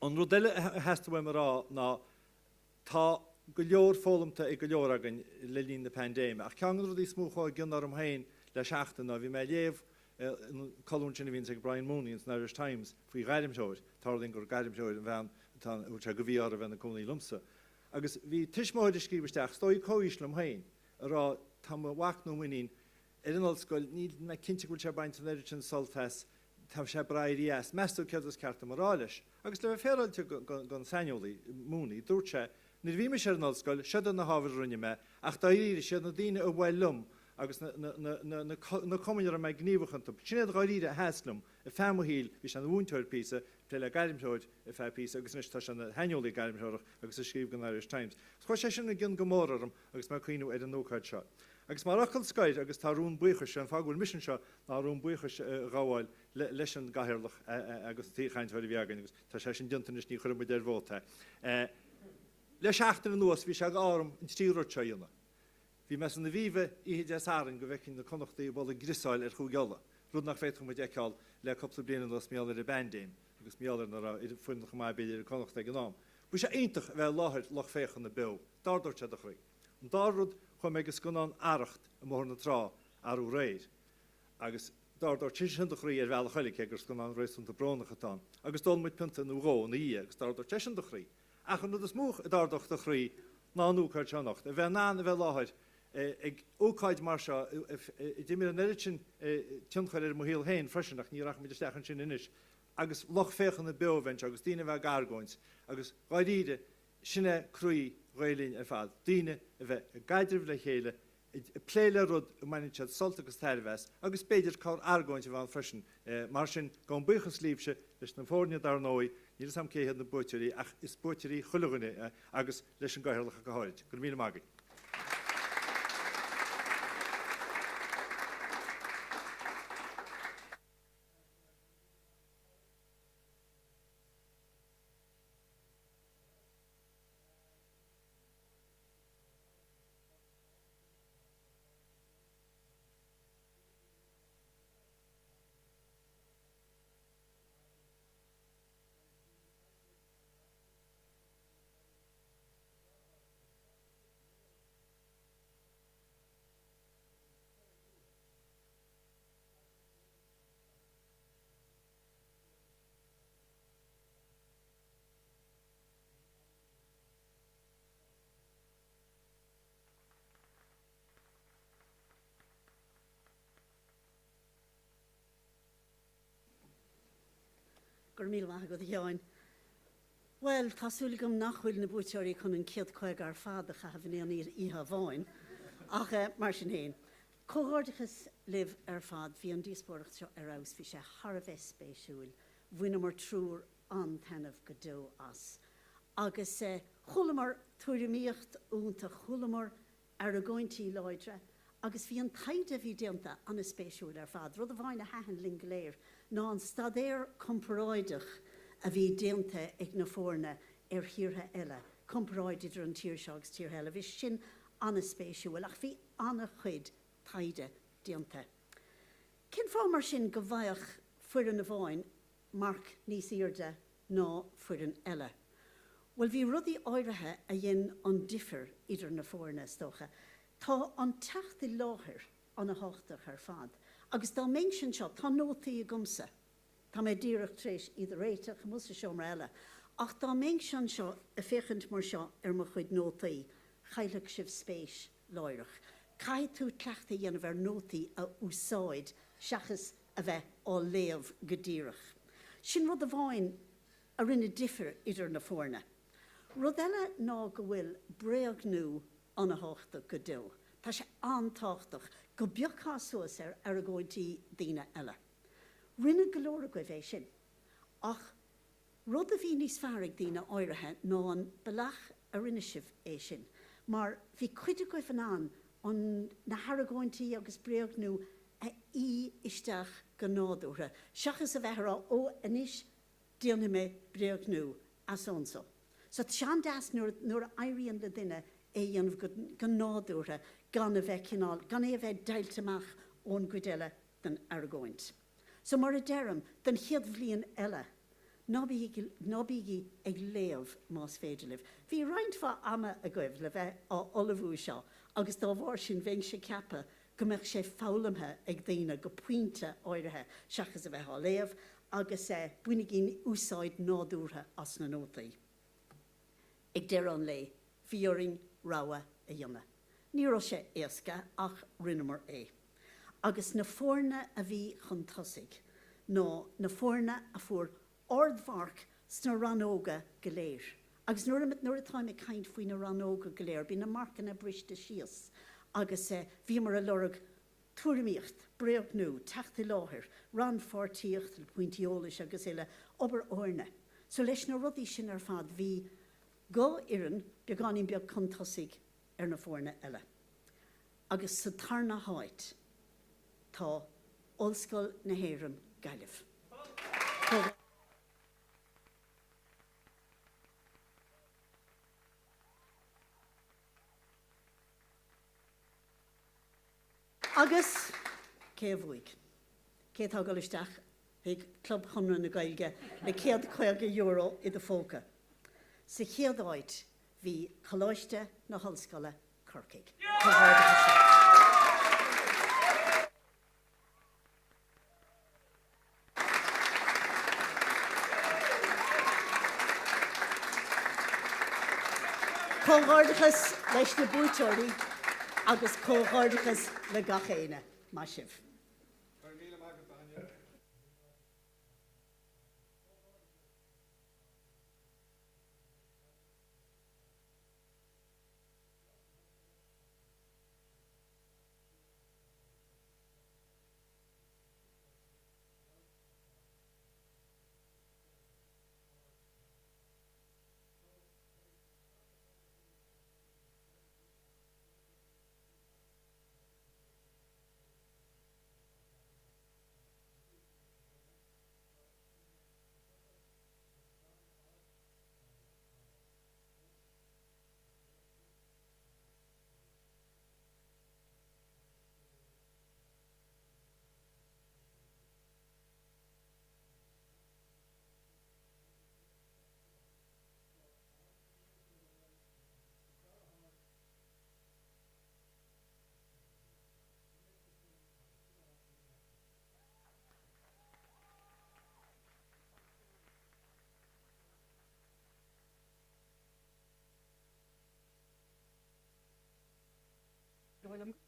An rud eile a theastaigh uaim a rá ná, Tá go leor foghlamta ag go leor againn le linn na paindéime, ach ceann de na rudaí is mó a chuaigh i gcion orm féin le seachtain ná bhí mé ag léamh an colún sin a bhíonns ag Brian Mooney ins an Irish Times faoi ghairmthreoir, tarlaíonn gur gairmthreoir an bhean atá a bhfuil sé de mhí-ádh uirthi a bheith ina cónaí liomsa. Agus bhí tuismitheoir ag scríobh isteach, is dóigh comhaois liom féin, ag rá tá mo mhac nó m'iníon ar an ollscoil, níl mé cinnte go bhfuil sé ag baint an oiread sin sult as, tá sé ag brath éirí as, meas tú céard is ceart dom a rá leis? Agus le bheith féaráilte don saineolaí, Mooney, dúirt sé, nuair a bhí mise ar an ollscoil, seod iad na hábhair a rinne mé, ach dáiríre, is iad na daoine a bhuail liom agus na cumainn a raibh mé gníomhach iontu, sin iad dháiríre a sheas liom ar feadh mo shaoil, bhí sé ina mhúinteoir píosa, ag plé le gairmthreoir ar feadh píosa agus anois tá sé ina shaineolaí gairmthreorach agus ag scríobh don Irish Times. Chuaigh sé sin i gcion go mór orm agus mé ag cuimhniú ar an ócáid seo. Agus mar fhocal scoir, agus tá rún buíochais, sé an fáth go bhfuil mise anseo ná rún buíochais a ghabháil leis an gCathaoirleach agus an t-aoichainteoir a bhí againn, agus tá sé sin déanta anois, ní chuirfidh muid ar vóta é. Le seachtain anuas bhí sé d'ádh orm an trí rud seo a dhéanamh. Bhí mé san Aviva oíche Dé Sathairn go bhfeicfinn na Connachtaigh ag bualadh griosáil ar Chúige Uladh, rud nach bhféadfadh muid a fheiceáil le cúpla bliain anuas mar gheall ar an bpaindéim agus mar gheall ar nach raibh foireann chomh maith b'fhéidir ag Connachta ag an am. Bhí sé iontach a bheith i láthair lucht féachana beo. D'ardódh sé do chroí. An dara rud, chuaigh mé ag an scannán Arracht i mBóthar na Trá arú aréir agus d'ardódh sé sin do chroí ar bhealach eile, cé gur scannán réasúnta brónach atá ann, agus d'ól muid pionta nó dhó ina dhiaidh agus d'ardódh sé sin do chroí. Ach an rud is mó a d'ardódh do chroí ná an ócáid seo anocht, a bheith in ann a bheith i láthair ag ócáid mar seo a d'imir an oiread sin tionchair ar mo shaol féin freisin, ach ní rachaimid isteach ansin anois, agus lucht féachana beo a bheith anseo agus daoine a bheith ag argóint agus dháiríre, Sin é croí Ghael Linn ar fad, daoine a bheith i gcaidreamh le chéile, ag plé le rud a mbaineann siad sult agus tairbhe as, agus b'fhéidir corr-argóint a bheith ann freisin. Mar sin, gabhaim buíochas libhse, leis na foirne dar ndóigh, níl 'fhios a'm cé hiad na buaiteoirí, ach is buaiteoirí chuile dhuine, agus leis an gCathaoirleach go háirid. Go raibh míle maith agaibh. Go raibh míle maith agat, a Sheáin. Bhuel, tá súil agam nach bhfuil na buaiteoirí chun an 150 ar fad a chaitheamh in aon oíche amháin, ach mar sin féin. Comhghairdeachas libh ar fad, bhí an díospóireacht seo ar fheabhas, bhí sé thar a bheith spéisiúil, bhaineamar triúr an-taitneamh go deo as. Agus chualamar tuairimíocht iontach, chualamar argóintí láidre agus bhí an taighde a bhí déanta an-spéisiúil ar fad. Rud amháin a thaitin linn go léir ná an staidéar comparáideach a bhí déanta ag na foirne. ar thíortha eile, comparáid idir an tír seo agus tíortha eile. Bhí sin an-spéisiúil ach bhí an-chuid taighde déanta. Cén fáth mar sin go bhfaigheadh foireann amháin marc níos airde ná foireann eile? Bhuel, bhí rudaí áirithe a dhein an difear idir na foirne, is dócha. Tá an teacht i láthair an-thábhachtach ar fad agus dá mbeinnse anseo, tá nótaí agamsa, Tá mé díreach tar éis iad a réiteach amuigh sa seomra eile, ach dá mbeinnse anseo ag féachaint mar seo ar mo chuid nótaí, chaillfeadh sibh spéis láithreach. Caithfidh tú cleachtadh a dhéanamh ar nótaí a úsáid seachas a bheith á léamh go díreach. Sin rud amháin a rinne difear idir na foirne. Rud eile ná go bhfuil bréagnú an-thábhachtach go deo. Tá sé an-tábhachtach go bpiocfá suas ar argóintí daoine eile. Rinne go leor agaibh é sin. Ach rud a bhí níos fearr ag daoine áirithe ná an bealach a rinne sibh é sin, mar bhí cuid agaibh in ann an, na hargóintí agus bréagnú a fhí isteach go nádúrtha, seachas a bheith ag rá, ó, anois déanfaidh mé bréagnú as anso. So tá sé an-deas nuair, nuair a éiríonn le duine é a dhéanamh go, go nádúrtha gan a bheith cineál, gan é a bheith deighilte amach ón gcuid eile den argóint. So mar a deirim, don chéad bhliain eile, ná bígí, ná bígí ag léamh más féidir libh. Bhí roinnt mhaith ama agaibh le bheith á ullmhú seo agus dá bharr sin bheinnse ag ceapadh go mbeadh sé foghlamtha ag daoine go pointe áirithe seachas a bheith á léamh agus eh bainigí úsáid nádúrtha as na nótaí. Ag deireadh an lae, bhí orainn rogha a dhéanamh. Ní raibh sé éasca ach rinneamar é. Agus na foirne a bhí chun tosaigh ná na foirne a fuair ardmharc sna rannóga go léir. Agus nuair nuair atáim ag caint faoi na rannóga go léir, bíonn na marcanna briste síos agus bhíomar ag lorg tuairimíocht, bréagnú, teacht i láthair, rannpháirtíocht le pointí eolais agus uile, obair fhoirne. So leis na rudaí sin ar fad bhí dhá fhoireann beagáinín beag chun tosaigh ar na foirne eile. Agus sa tarna háit tá Ollscoil na hÉireann, Gaillimh. Agus cé a bhuaigh? Cé atá ag dul isteach chuig Club Chonradh na Gaeilge le €150 i do phóca? Sa chéad áit bhí Coláiste na hOllscoile, Corcaigh. Comhghairdeachas libh. Comhghairdeachas leis na buaiteoirí agus comhghairdeachas le gach éinne. Maith sibh. Go raibh míle maith agat, Áine.